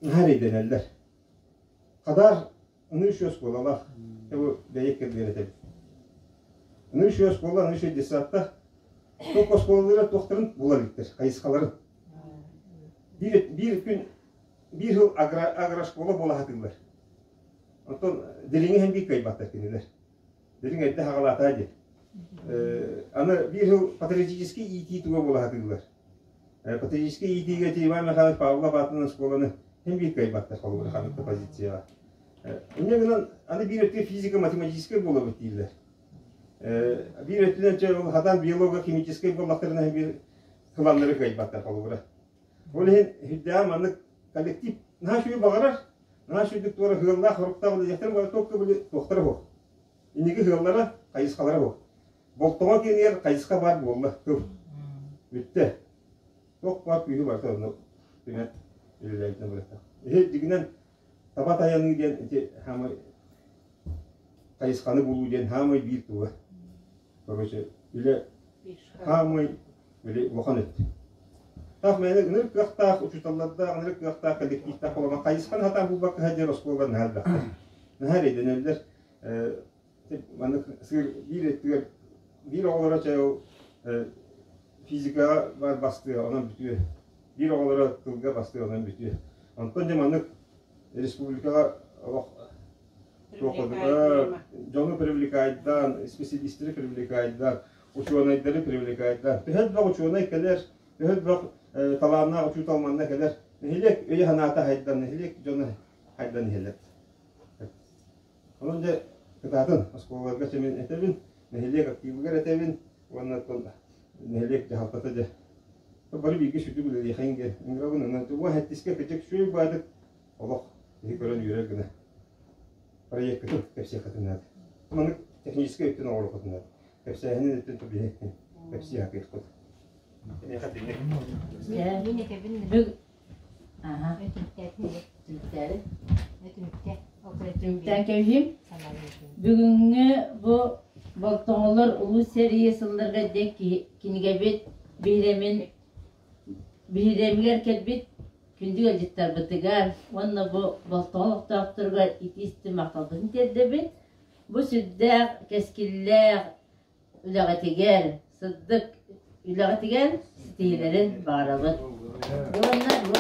наһаа эрэйдэнэллэр. Хадаар аны үс оскуолалаах. Бу бэйэ кэргэн этэбит. Аны үчүгэй оскуола, аны үчүгэй детсадтар. Туох оскуолалара туохтарын була иликтэр, хайысхаларын. Биир, биир күн, биир сыл агро, агрошкола буола сатыыллар. Оттон дириҥи иһэн биир кыайбаттар кинилэр. Дириҥ эрдэ хаҕалаатаа диэн. Аны биир сыл патриотический иитии туга буола сатыыллар. Патриотическай иитиигэ ити Иван Михайлович Павлов аатынан оскуоланы син биир кыайбаттар холобура ханнык да позицияҕа. Инньэ гынан аны биир өттүгэр физико-математическай буолабыт дииллэр. Биир өттүнэн чэ ол хатан биолого-химическай буоллахтарына биир кыланнары кыайбаттар холобура. Ол иһин үрдээҕи маннык коллектив наһаа үчүгэй баҕарар, наһаа үчүгэйдик туора ыаллаах хоруктаах үлэлиэхтэрин баҕарар туох били туохтара суох. Инники ыаллара, хайысхалара суох. Болтоҥо киэнигэр хайысха баар буолла, тыл. Бүттэ. Туох баар күүһү барыта онно түмэн үлэлээбитинэн барыахтаах. Иһи дьигинэн таба тайаныы диэн ити хаамай хайысханы булуу диэн хаамай биир туга. Короче, үлэ хаамай били улахан өттө. Таах мээнэ ынырык кыахтаах учууталлардаах, ынырык кыахтаах коллективтаах буолан хайысханы сатаан булбакка сылдьар оскуолалар наһаа элбэхтэр. Наһаа эрэйдэнэллэр. Маннык сыыр биир өттүгэр биир оҕолоро чэ ол физикаҕа бар бастыа, онон бүтүө. Биир оҕолоро тылга бастыа, онон бүтүө. Онтон дьэ маннык республикаҕа олох дьону привлекайдаан, специалистеры привлекайдаан, учуонайдары привлекайдаан. Төһө элбэх учуонай кэлэр, төһө элбэх талааннаах учуутал манна кэлэр, нэһилиэк өйө-санаата хайдан, нэһилиэк дьоно хайдан иһэллэр. Онон дьэ кытаатын оскуолаларга чэмин этэбин, нэһилиэк активыгар этэбин уонна оттон нэһилиэк дьаһалтата дьэ бары бииргэ сүдү үлэлиэхэҥ диэн ыҥырабын. Онон уон сэттискэ кыдьык сүөй баадык олох киһи көрөн үөрэр гына проеккытын кэпсиэххитин наада. Маннык техническэй өттүн оҥоруоххутун наада. Кэпсээһинин өттүн тубиһи кэпсии сатыахпыт. Эниэхэ итинник. Бүг Түмүктээн кэбиһиим. Бүгүҥҥү бу Болтоҥолор Улуу сэрии сылларга диэн кинигэбит биһирэмин биһирэмигэр кэлбит күндү ыалдьыттарбытыгар уонна бу Болтоҥо олохтоохторугар итии-истиҥ махталбытын тиэрдэбит. Бу сүрдээх кэскиллээх үлэҕитигэр, сырдык үлэҕитигэр ситиһиилэрин баҕарабыт. Уонна бу